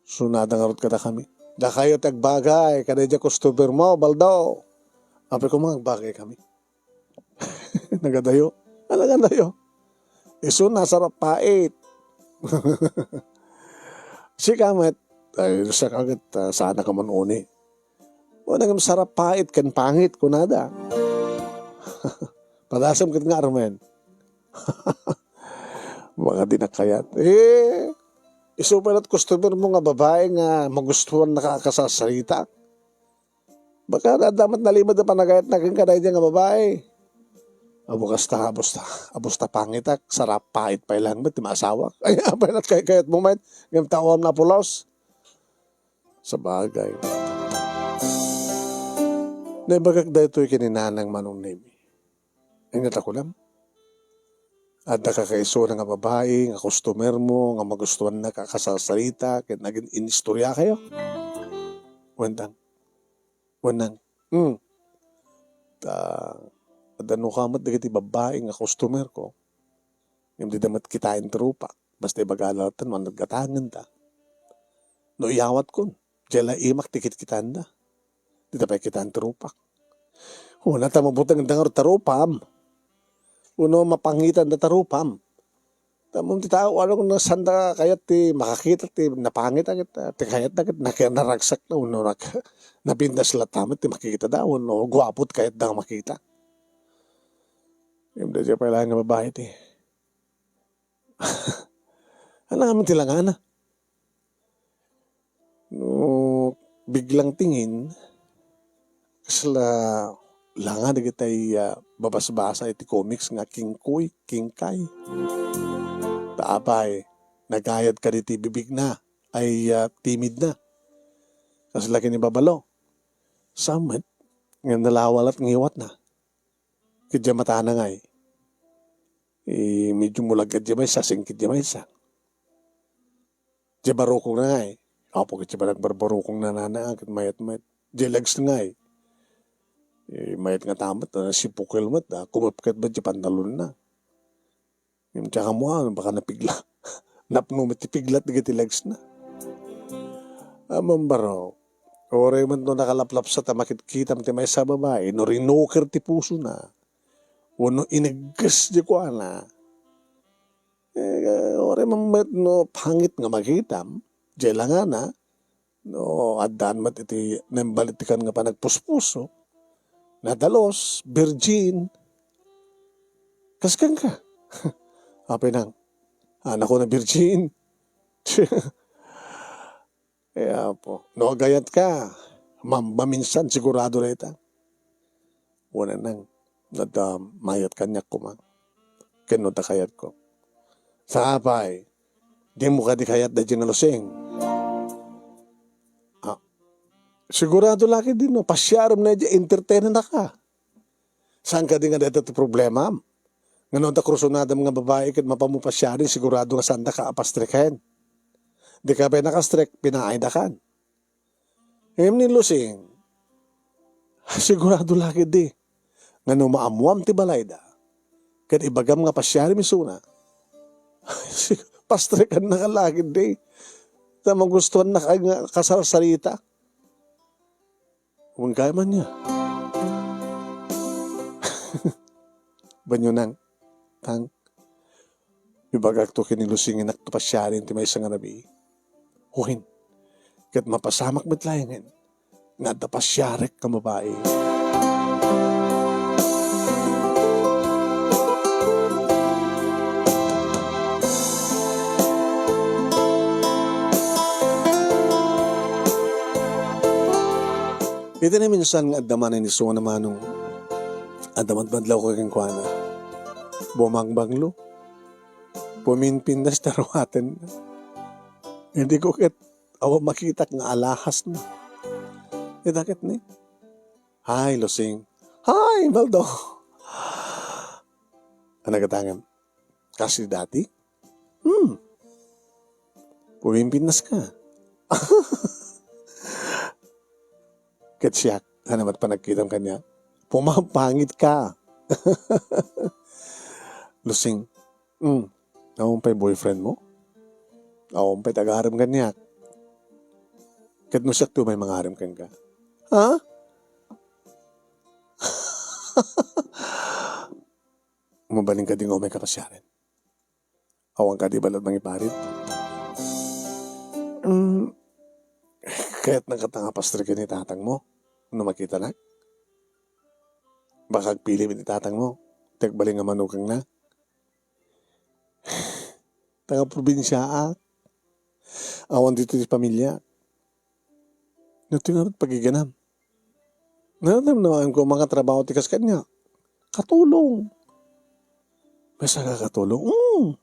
Sunada ngarud kadakami. Dakayo ti agbagay kadaydi a customer mo, Baldo. Apay koma nga agbagay kami. Nagadayo. Nagadayo. Isu nasarapait. Sika met, ay, saka ket, ah, sana ka man uni. O, naging sarapait ken pangit, kunada. Padasem ket nga armen. Baka di nakayat. Eh, isu pay la't customer mo nga babae nga magustuhan na ka kasasarita. Baka adda met nalimed a panagayat na kenka daydi nga babae. Abu kasta, abusta, abusta pangitak, sarapait pay lang met ti maasawak. Ay, apay la't kaykayat mo met, ngem ta awan napulos. Sabagay. Naibagak daytoy ken ni Nanang Manong Nemi. Inget a kunam, adda kakaisuna nga babae nga customer mo nga magustuhan na ka kasasarita ket nagin-inistorya kayo? Wen dang, wen nang, hmm. Ta, adda no ka met dagiti babae nga customer ko. Ngem dida met kitaen ti rupak. Basta ibagana latta no ania ti gatangenda. No iyawatkon, diay la imak ti kitkitanda. Dida pay kitaen ti rupak. Kuna ta mabutengda ngarud ta rupam. Wenno mapangitanda ta rupam. Tamon ti tao, ano, kung saan da kayat ti makakita ti napangit, ket, ah, ti kayat da, ket nakinaragsak na, wenno nak-, napintas latta met ti makita da, wenno guapo ti kayat da nga makita. Ngem daydiay pay laeng nga babae ti Ania ngamin ti langana? No biglang tingin, kasla langa dagitay, ah, babasbasa iti comics nga kingkoy, kingkay. Ta apay, nagayad kadi ti bibigna ay, ah, timidna. Kasla ken ni Babalo. Saan met, ngem nalawa la't ngiwatna. Ket diay matana ngay, eh, medyo mulagad diay maysa, singkit diay maysa. Diay barukongna ngay, apo ket diay panagbarbarukongna nana, ket mayat met. Diay legs ngay, eh, mayat ngata met, ah, sipukel met, ah, kumepket met diay pantalonna. Ngem diak ammoan, baka napigla. Napno met ti piglat dagiti legs na. Ammom baro, uray met no nakalaplapsat a makitkitam ti maysa a babai, no rinuker ti pusona, wenno inegges ti kuana, eh, uray man met no pangit nga makitam, diay langana, no, addaan met iti naimbalitikon nga panagpuspuso, nadalus, virgin. Kas kenka? Apay nang, anakko na virgin. Eh, Apo, no agayatka, mam-, maminsan sigurado dayta. Wen nang, no adda mayat kaniak koma. Ken no adda kayatko. Sa apay, dimo kadi kayat daydiay nga Lusing? Ah, sigurado la ketdi no pasiarem daydiay, entertainennaka. Saan kadi nga dayta ti problemam? Nga no adda kursunadam nga babai ket mapammo pasiaren, sigurado nga saandaka a pastreken. Dika pay nakastrek, pinaaydakan. Ngem ni Lusing, sigurado la ketdi nga no maammoam ti balayda, ket ibagam nga pasiarem isuna, pastrekannaka la ketdi. Ta magustuannaka nga kasarsarita. Wen kaya man niya. Banyo nang, tang, ibagakto ken ni Lusing nga innakto pasiaren ti maysa nga rabii. Wen, ket mapasamak met laengen nga adda pasiarek nga babai. Iti naminsan nga adda manen isuna, Manong, adda madmadlawko kenkuana. Bumangbanglo. Puminpintas ti aruatenna. Idi ko ket awan makitak nga alahasna. Ita ket ni, "Hi, Lusing." "Hi, Baldo." Ano ket ngem? Kas ti dati? Hmm. Pumimpintas ka. Ket siak, ano met panagkitam kaniak? Pumapangit ka. Lusing, hmm, awan pay boyfriend mo? Awan pay tagarem kaniak? Ket no siak ti umay mangarem kenka? Ha? Mabalin kadi nga umay ka pasiaren? Awan kadi balet mangiparit? Mm, kayatna kata nga pastreken ni tatangmo no makitanak? Baka agpili met ni tatangmo ti agbalin nga manukangna. Taga-probinsiaak. Awan ditoy ti pamiliak. Ditoy ngarud pagiganam. Ngarud, no, awan ko mangatrabaho ti kas kaniak. Katulong. Maysa nga katulong? Mm.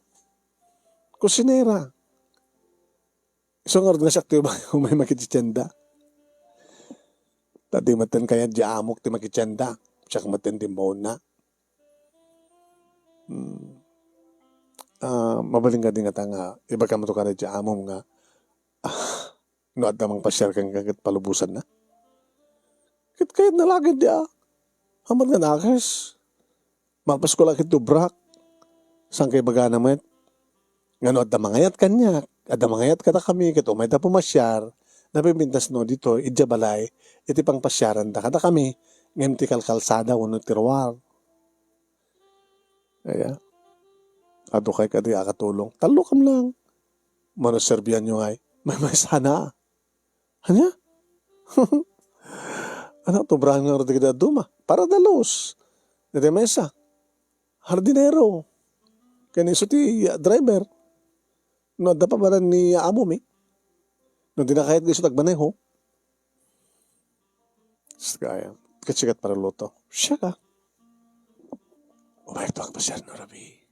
Kusinera. Isu ngarud nga siak ti umay, umay makititienda. Ta di met kayat diay amok ti makitienda. Siak met ti imbaonna. Hmm. Ah, mabalin kadi ngata nga ibagam to kada diay amom nga, ah, no adda mangpasiar kenka ket palubosanna? Ket kayatna la ketdi a. Amangan nga nakes. Malpas ko la ket ti obrak. Saan kay ibagana met? Nga no adda mangayat kaniak, adda mangayat kadakami ket umayda pumasiar, napimpintas no ditoy idiay balay iti pangpasiaranda kadakami, ngem ti kalkalsada wenno ti ruar. Aya. Adu kay kadi a katulong. Tallo kam lang. Mano serbianyo ngay? Maymaysa na. Ania? Anak, tubraan nga rudi kada duma. Para dalus. Dati maysa. Hardinero. Ken isu ti, ah, driver. No adda pa banan ni amo mi. No di na kayat nga isu ti agmaneho. Kaya, ket siak ti parluto. Siak a. Umayto agpasiar no rabii.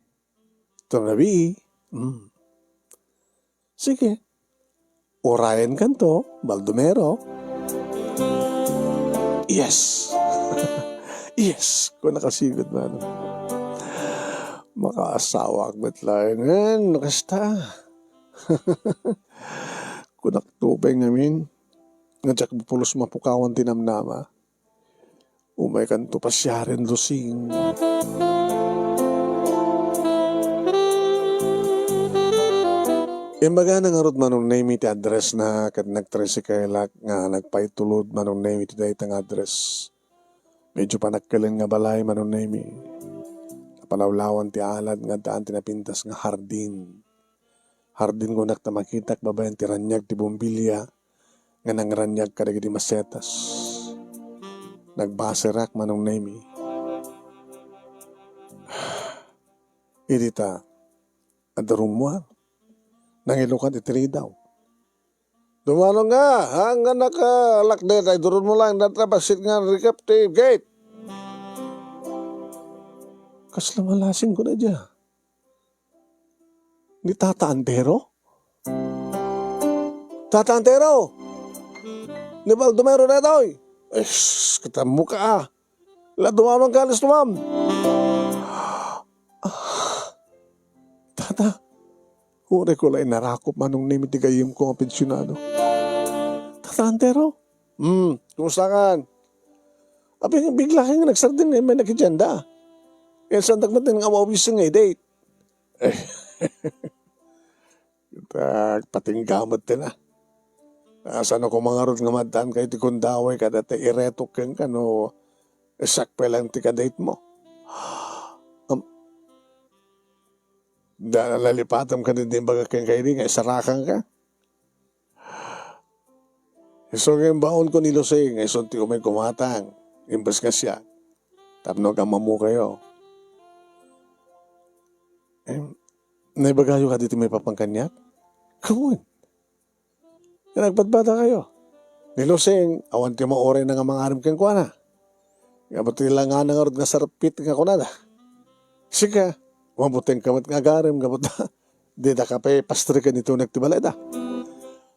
Ito rabii. Mm. Sige. Urayenkanto, Baldomero. Yes. Yes. Kunak a sigud, Manong. Makaasawaak met laengen. No kasta. Kunak to pay ngamin. Nga diak pulos mapukawan ti namnama. Umaykanto pasiaren, Lusing. Imbagana ngarud, Manong Nemy, ti address na ket nagtricycle-ak nga nagpaitulod, Manong Nemy, ti dayta nga address. Medyo panakkelen nga balay, Manong Nemy. Napalawlawan ti alad nga addaan ti napintas nga hardin. Hardin kunak ta makitak babaen ti raniag ti bombilya nga nangraniag kadagiti masetas. Nagbaserak, Manong Nemy. Idi ta, adda rummuar. Nangilukan iti ridaw. Dumano nga, ha? Nga nakalakdet, ay duron mo lang, natapasit nga recaptive gate. Kasla malasing ko na dia. Ni Tata Antero? Tata Antero! Ni Baldomero na itoy! Ay, sus, kita mo ka, ah. La, dumamang ka, alas dumam. Ah, Tata, uray ko la inarakop manong name iti gayyem ko nga pensionado. Tata Antero? Hmm, kumusta kan? Abi, bigla ka nga nagsardin nga may nakitienda. Kaya saan tagmatin nga mawis nga i-date? Eh, ta-, patinggamet ti na. Asano ko mangarod nga maddaan kayo ti kundaway kada ti iretok ken kano sakpe lang ti kadate mo. Am-, da, nalipatam ka din, din baga ken kayo di nga isarakan ka. Isu nga imbaon ko ni Lucy nga isu ti umay kumatang, imbes nga siya. Tapno agam-ammo kayo. Em, naibagayo kadi ti maipapan kaniak? Kawen. Nagpadpada kayo. Ni Lucy, awan ti mauray na nga mangarim kenkuana. Gapu ti langana ngarud nga sarpit nga kunada. Sika, mabuting ka met nga agarim, gapu ta, di da ka pay pastrikan ito nagtibalayda.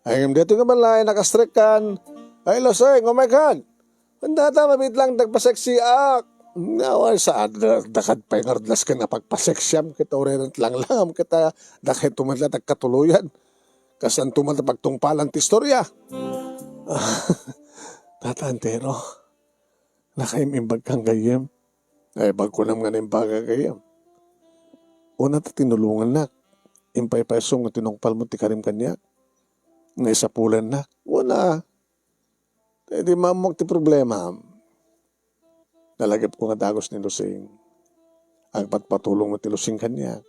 Ay, ngem dito nga balay, nakastrikan. Ay, Lucy, ngumay kan. Anda ta, mabit lang, nagpaseksiak. Nawa, sa, da-, dakad pay ngarud las ka nga pagpaseksiam, kita uray lang lang, kita, dakay tumatla, nagkatuloyan. Kasanto man ta pagtungpalan ti istorya. Tata Antero, nakaim-imbag kan gayyem. Ay, bagko nam nga naimbag a gayyem. Una ta tinulongannak. Impaypayso nga tinungpal mo ti karim kaniak. Nga isapulannak. Una, ta idi maammok ti problema. Nalagipko nga dagus ni Lusing. Agpatpatulong met ni Lusing kaniak.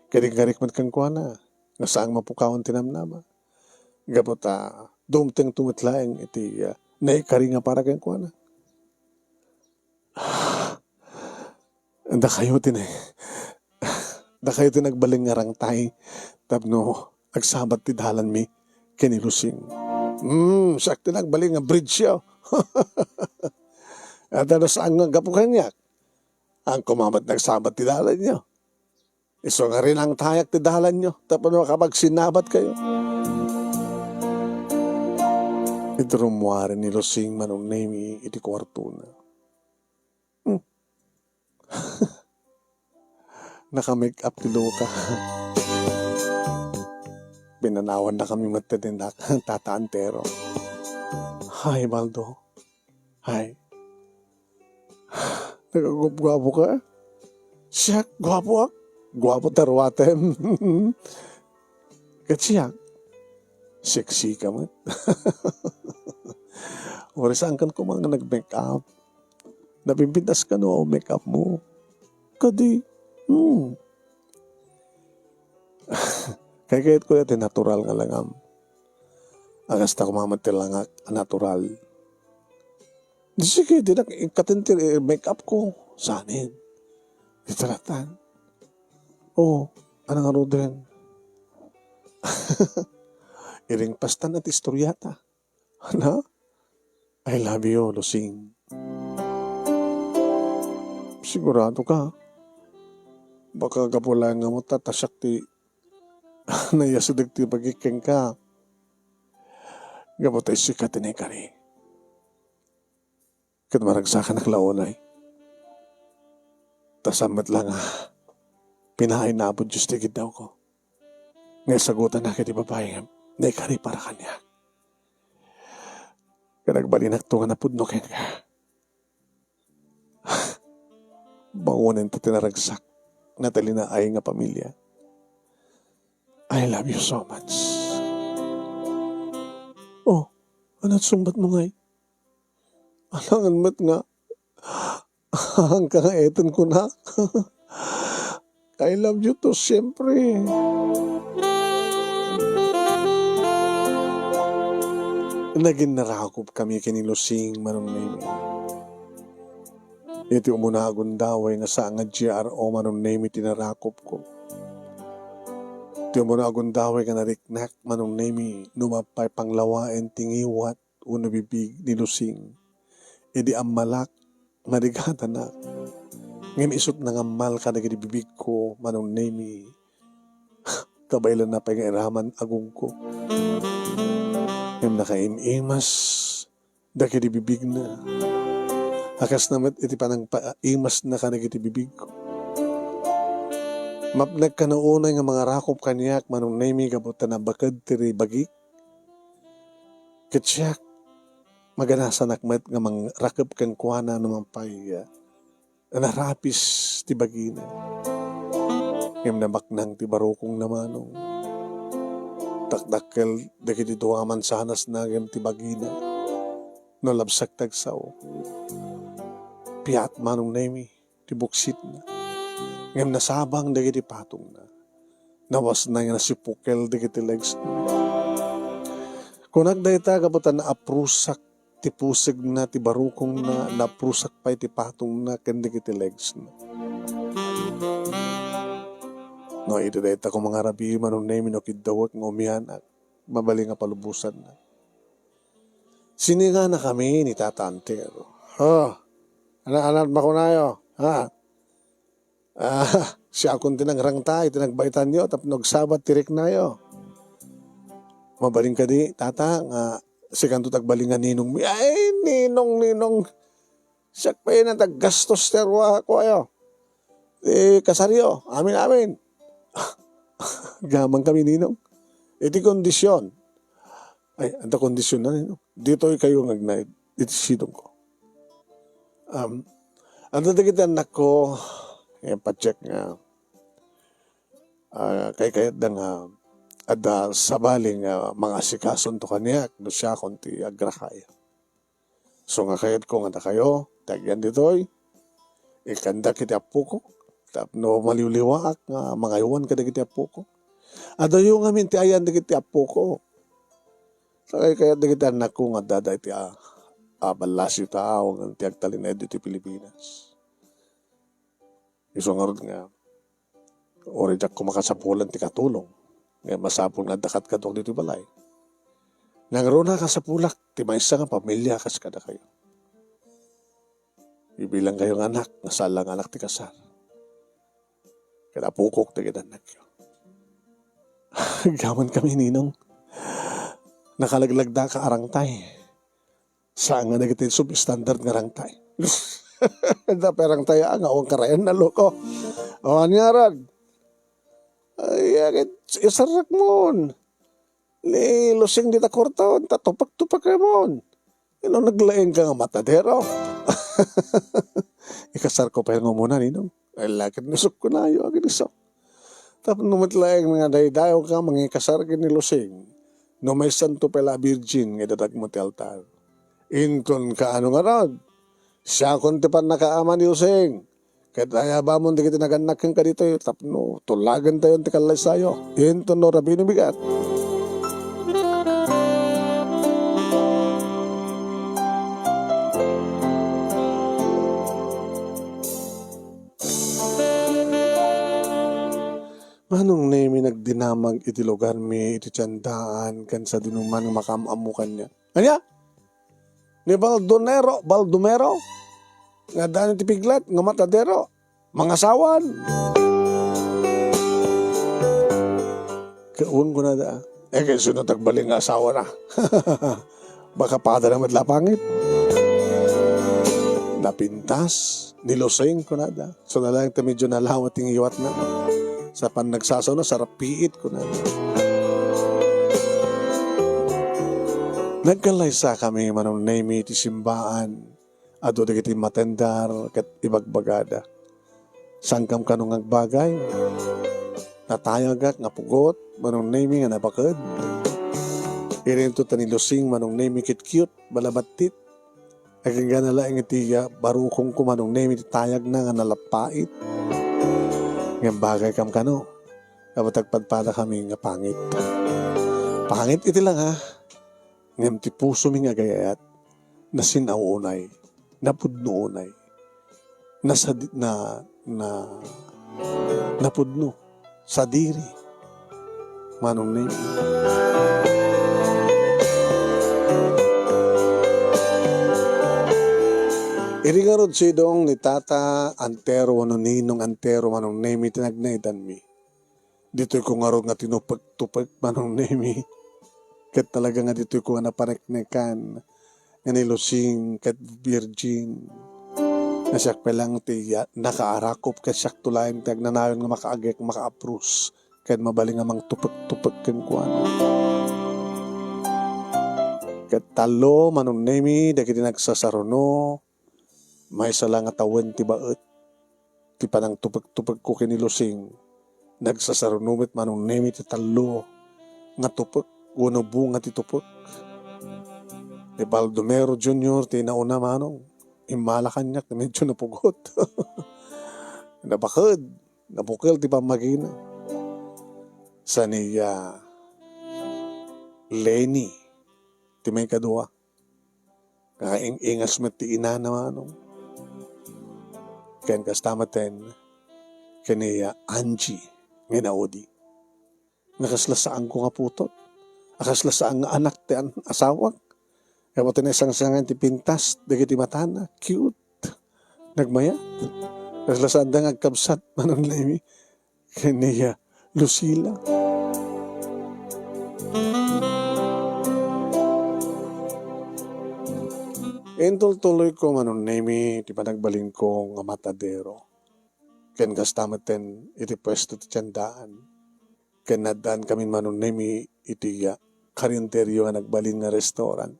Ket inkarik met kenkuana nga saang mapukawan ti namnama. Gapu ta dumtengto met laeng iti, ah, naikari nga para kenkuana. Dakayo ti na-, dakayo ti nagbalin nga rangtay tapno agsabat ti dalanmi ken ni Lusing. Hmm, siak ti nagbalin nga bridge yo. At ano saan nga gapu kaniak? Ang kumamat nagsabat ti dalanyo. Isu nga rinangtayak ti dalanyo, tapno makapagsinabat kayo. Idi rummuaren ni Lusing Manong Nemi iti kuartona. Hmm. Naka-make up ti duta. Pinanawanna kami met ti dinak, Tata Antero. Hay, Baldo. Hay. Nagagupguapo ka? Siak, guapoak. Guapo ta ruatem. Ket siak, sexy ka met. Uray saan kan koma nga nag-make up. Napimpintas kano a make up mo. Kadi, hmm. Kaykayatko dayta natural nga langam. A kasta koma met ti langak a natural. Di sige, dinak ikkaten ti make up ko. Sanen? Di talatan. Oh, ano nga ruden? Iring pastan at istoryata. Ano? I love you, Lusing. Sigurado ka? Baka gapu laeng nga mo ta siak ti naiyasideg ti bagik kenka. Gapu ta isika ti naikari. Ket maragsakanak la unay. Ta saan met la nga pinaay na Apo Dios ti giddawko. Nga isagutanak iti babai nga naikari para kaniak. Ket agbalinakto nga napudno kenka. Bangonen ta ti naragsak nga talinaay nga pamilya. I love you so much. Oh, ano sungbat mo ngay? Alangan met nga, ang kangaeten ko na. I love you too, siyempre. Nagin narakop kami ken ni Lusing Manong Nemi. Iti umuna a gundaway nga saan nga G R O Manong Nemi ti narakop ko. Ti umuna a gundaway nga nariknak, Manong Nemi, no mapay panglawaen ti ngiwat wenno bibig ni Lusing. Idi ammalak, marigatanak. Ngem isut' nangammal kadagiti bibigko, Manong Nemi, kabaelanna pay nga iraman agongko. Ngem nakaim-imas dagiti bibigna. A kasna met iti panangpaimasna kadagiti bibigko. Mapnek kano unay nga mangarakop kaniak, Manong Nemi, gapu ta nabaked ti bagik. Ket siak, maganasanak met nga mangrakep kenkuana no mapay, ah, narapis ti bagina. Ngem nabaknang ti barukongna, Manong. Dakdakkel dagiti dua a mansanasna ngem ti bagina. No labsak ti agsao, piat, Manong Nemi, ti buksitna. Ngem nasabang dagiti patongna. Nawasna nga nasipukel dagiti legsna. Kunak dayta gapu ta naaprusak ti pusegna, ti barukongna, naprusak pay ti patongna ken dagiti legsna. No, iti dayta koma nga rabii, Manong Nemi, no kiddawek nga umianak, mabalin nga palubosanna. Sininganakami ni Tata Anter. Oh, ana-, anat makunayo, ha? Ah, siakon ti nagrangta iti nagbaitanyo tapno agsabat ti riknayo. Mabalin kadi, Tata, nga sikanto ti agbalin nga ninongmi? Ay, ninong, ninong. Siak pay nga naggastos ti aruako ayo. Ti kasaryo, amin, amin. Gaman kami, ninong. Iti kondisyon. Ay, anta kondisyon na, ninong. Ditoy kayo nga agnaed iti sidongko. Um, anta dagiti annakko, eh, pacheck nga, ah, kaykayatda nga adda sabali nga mangasikaso kaniak no siakon ti agrakay. So nga kayatko nga dakayo, ti agyan ditoy, ikkandak iti appoko, tapno maliwliwaak nga mangaywan kadagiti appoko. Adayo ngamin ti ayan dagiti appoko. Sa kaykayat dagiti annakko nga addada iti a-, a ballasiw taaw ngem ti agtalinaed iti Pilipinas. Isu ngarud nga, uray diak koma kasapulan ti katulong, ngem masapul nga adda kadkaduak ditoy balay. Nangruna kasapulak ti maysa nga pamilia kas kadakayo. Ibilangkayo nga anak nga saan la nga anak ti kasar. Ket apokok dagiti annakyo. Gaman kami, ninong. Nakalaglagdaka a rangtay. Saan nga dagiti substandard nga rangtay. Adda pay rangtay a nga awan karayan na loko. O, ania ngarud? Ay, ket isarrakmon. Ni Lusing dita kuarto, ta tupak-tupak ramon. Ino naglaing ka nga matadero? Ikasar ko pay nga umuna, ninong. Ay, lakit ni sukkunayo, agin iso. Tapno met laeng nga daydayaw ka mangikasar ken ni Lusing, no maysanto pay la a birgin nga idadag mo ti altar. Inton kaano ngarud, siakon ti pannakaama ni Lusing, ket ayabamon dagiti nagannak kenka ditoy tapno tulagentayon ti kallaysayo. Inton no rabii no bigat. Manong Nemi, nagdinamag iti lugarmi iti tiendaan ken sadinoman nga makaam-ammo kaniak. Ania? Ni Baldonero, Baldomero? Nga addaan iti piglet nga matadero? Mangasawan? Kaun kunada. Eh, kay sino ti agbalin nga asawana? Baka padana met la pangit. Napintas ni Lusing kunada. So, nalaeng ti medyo nalawa ti ngiwatna. Sa pannagsasao na, sarap piit kunada. Nagkallaysa kami, Manong Nemi, ti simbaan. Adu dagiti matendar ket ibagbagada. Saankam kano nga agbagay? Natayagak nga pugot, Manong Nemi, nga nabaked. Irinto ta ni Lusing, Manong Nemi, ket cute, balabattit. Agingga na laeng iti, ah, barukongko, Manong Nemi, ti tayagna nga nalappait. Ngem bagaykam kano, gapu ta agpadpada kami nga pangit. Pangit iti langa, ngem ti pusomi nga agayayat, nasin-aw unay, napudno unay, nasadi-, na, na, napudno, sadiri. Manong Nemi. Idi ngarud sidong ni Tata Antero wenno Ninong Antero, Manong Nemi, ti nagnaedanmi. Ditoy ko ngarud nga tinupek-tupek, Manong Nemi. Ket talaga nga ditoy ko nga napaneknekan nga ni Lusing ket virgin. Nga siak pay lang ti ya-, nakaarakup ket siak to laeng ti agnanayon nga makaagek, makaaprus, ket mabalin nga mangtupek-tupek kenkuana. Ket tallo, Manong Nemi, dagiti nagsasaruno, maysa la nga tawen ti baet ti panangtupek-tupekko ken ni Lusing. Nagsasaruno met, Manong Nemi, ti tallo nga tupek wenno bunga ti tupek. Ni Baldomero Junior ti nauna, Manong. Immala kaniak, medyo napugot. Nabaked, nabukel ti pammagina. Saan ni, ah, Leni ti maikadua. Nga ing-ingas met ti inana, Manong. Ken kasta met ken ni, ah, Angie nga inaudi. Nga kasla saanko nga putot. A kasla saan nga anak ti an-, asawak. Kaya pati naisangsangan ti pintas dagiti matana. Cute. Nagmayat. Kasla saanda nga agkabsat, Manong Nemi. Ken ni, ah, Lucila. Intultuloyko, Manong Nemi, ti panagbalinko nga matadero. Ken kasta metten iti puesto ti tiendaan. Ken naaddaankamin, Manong Nemi, iti, ah, karinderyo nga nagbalin nga restaurant.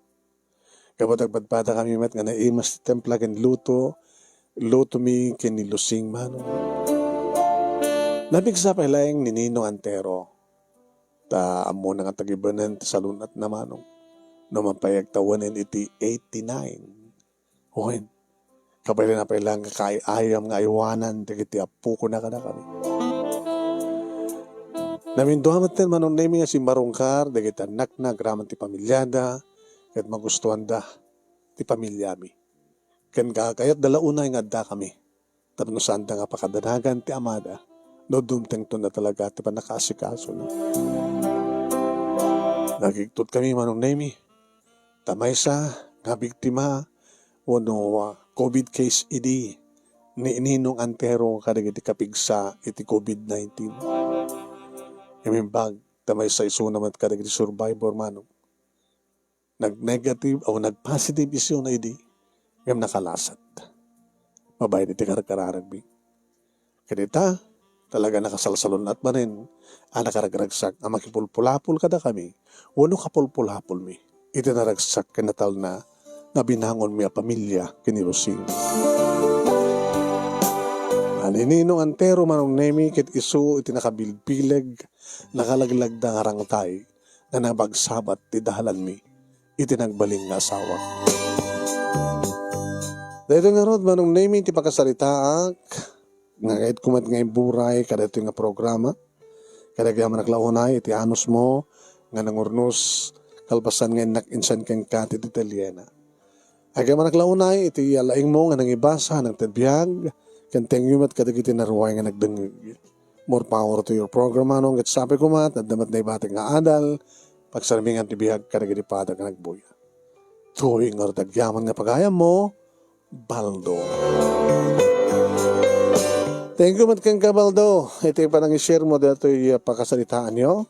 Gapu ta agpadpadakami met nga naimas ti templa ken luto, lutomi ken ni Lusing, Manong. Napigsa pay laeng ni Ninong Antero. Ta ammona nga tagibenen ti salun-atna, Manong. No man pay agtawenen iti eighty-nine. Wen, kabaelanna pay laeng nga kaay-ayam nga aywanan dagiti appokona kadakami. Namindua metten, Manong Nemi, nga simmarungkar dagiti annakna agraman ti pamiliada, ket magustuanda ti pamiliami. Ken kakayatda la unay nga addakami tapno saanda nga pakadanagan ti amada no dumtengto na talaga ti pannakaasikasona. Nagigtotkami, Manong Nemi, ta maysa nga biktima wenno, ah, covid case idi ni Ninong Antero kadagiti kapigsa iti covid nineteen. Imimbag ta maysa isuna met kadagiti survivor, Manong. Nag-negative o nag-positive isuna idi, ngem nakalasat. Mabain iti karkararagmi. Ket ita, talaga nakasalsalun-at manen a nakaragragsak a makipulpulapol kadakami, wenno kapulpulapolmi iti naragsak ken natalna nga binangonmi a pamilia ken ni Rosing. Ni Ninong Antero, Manong Nemi, ket isu iti nakabilbileg, nakalaglagda nga rangtay nga nabagsabat ti dalanmi iti nagbalin nga asawa. Daytoy ngarud, Manong Nemi, ti pakasaritaak, nga kayatko met nga imburay kadaytoy nga programa. Ket agyamanak la unay iti anusmo nga nangurnos kalpasan nga innak insan kenka ti detalyena. Agyamanak la unay iti laingmo nga nangibasa, nangted biag, ken thank you met kadagiti naruay nga nagdengngeg. More power to your program, Manong, ket sapay koma, adda met naibatik nga adal, pagsarmingan ti biag kadagiti pada nga nagbuya. Tuwing nga rutagyaman nga pagayammo, Baldo. Thank you met kenka, Baldo, iti panangishare mo daytoy a pakasaritaanyo.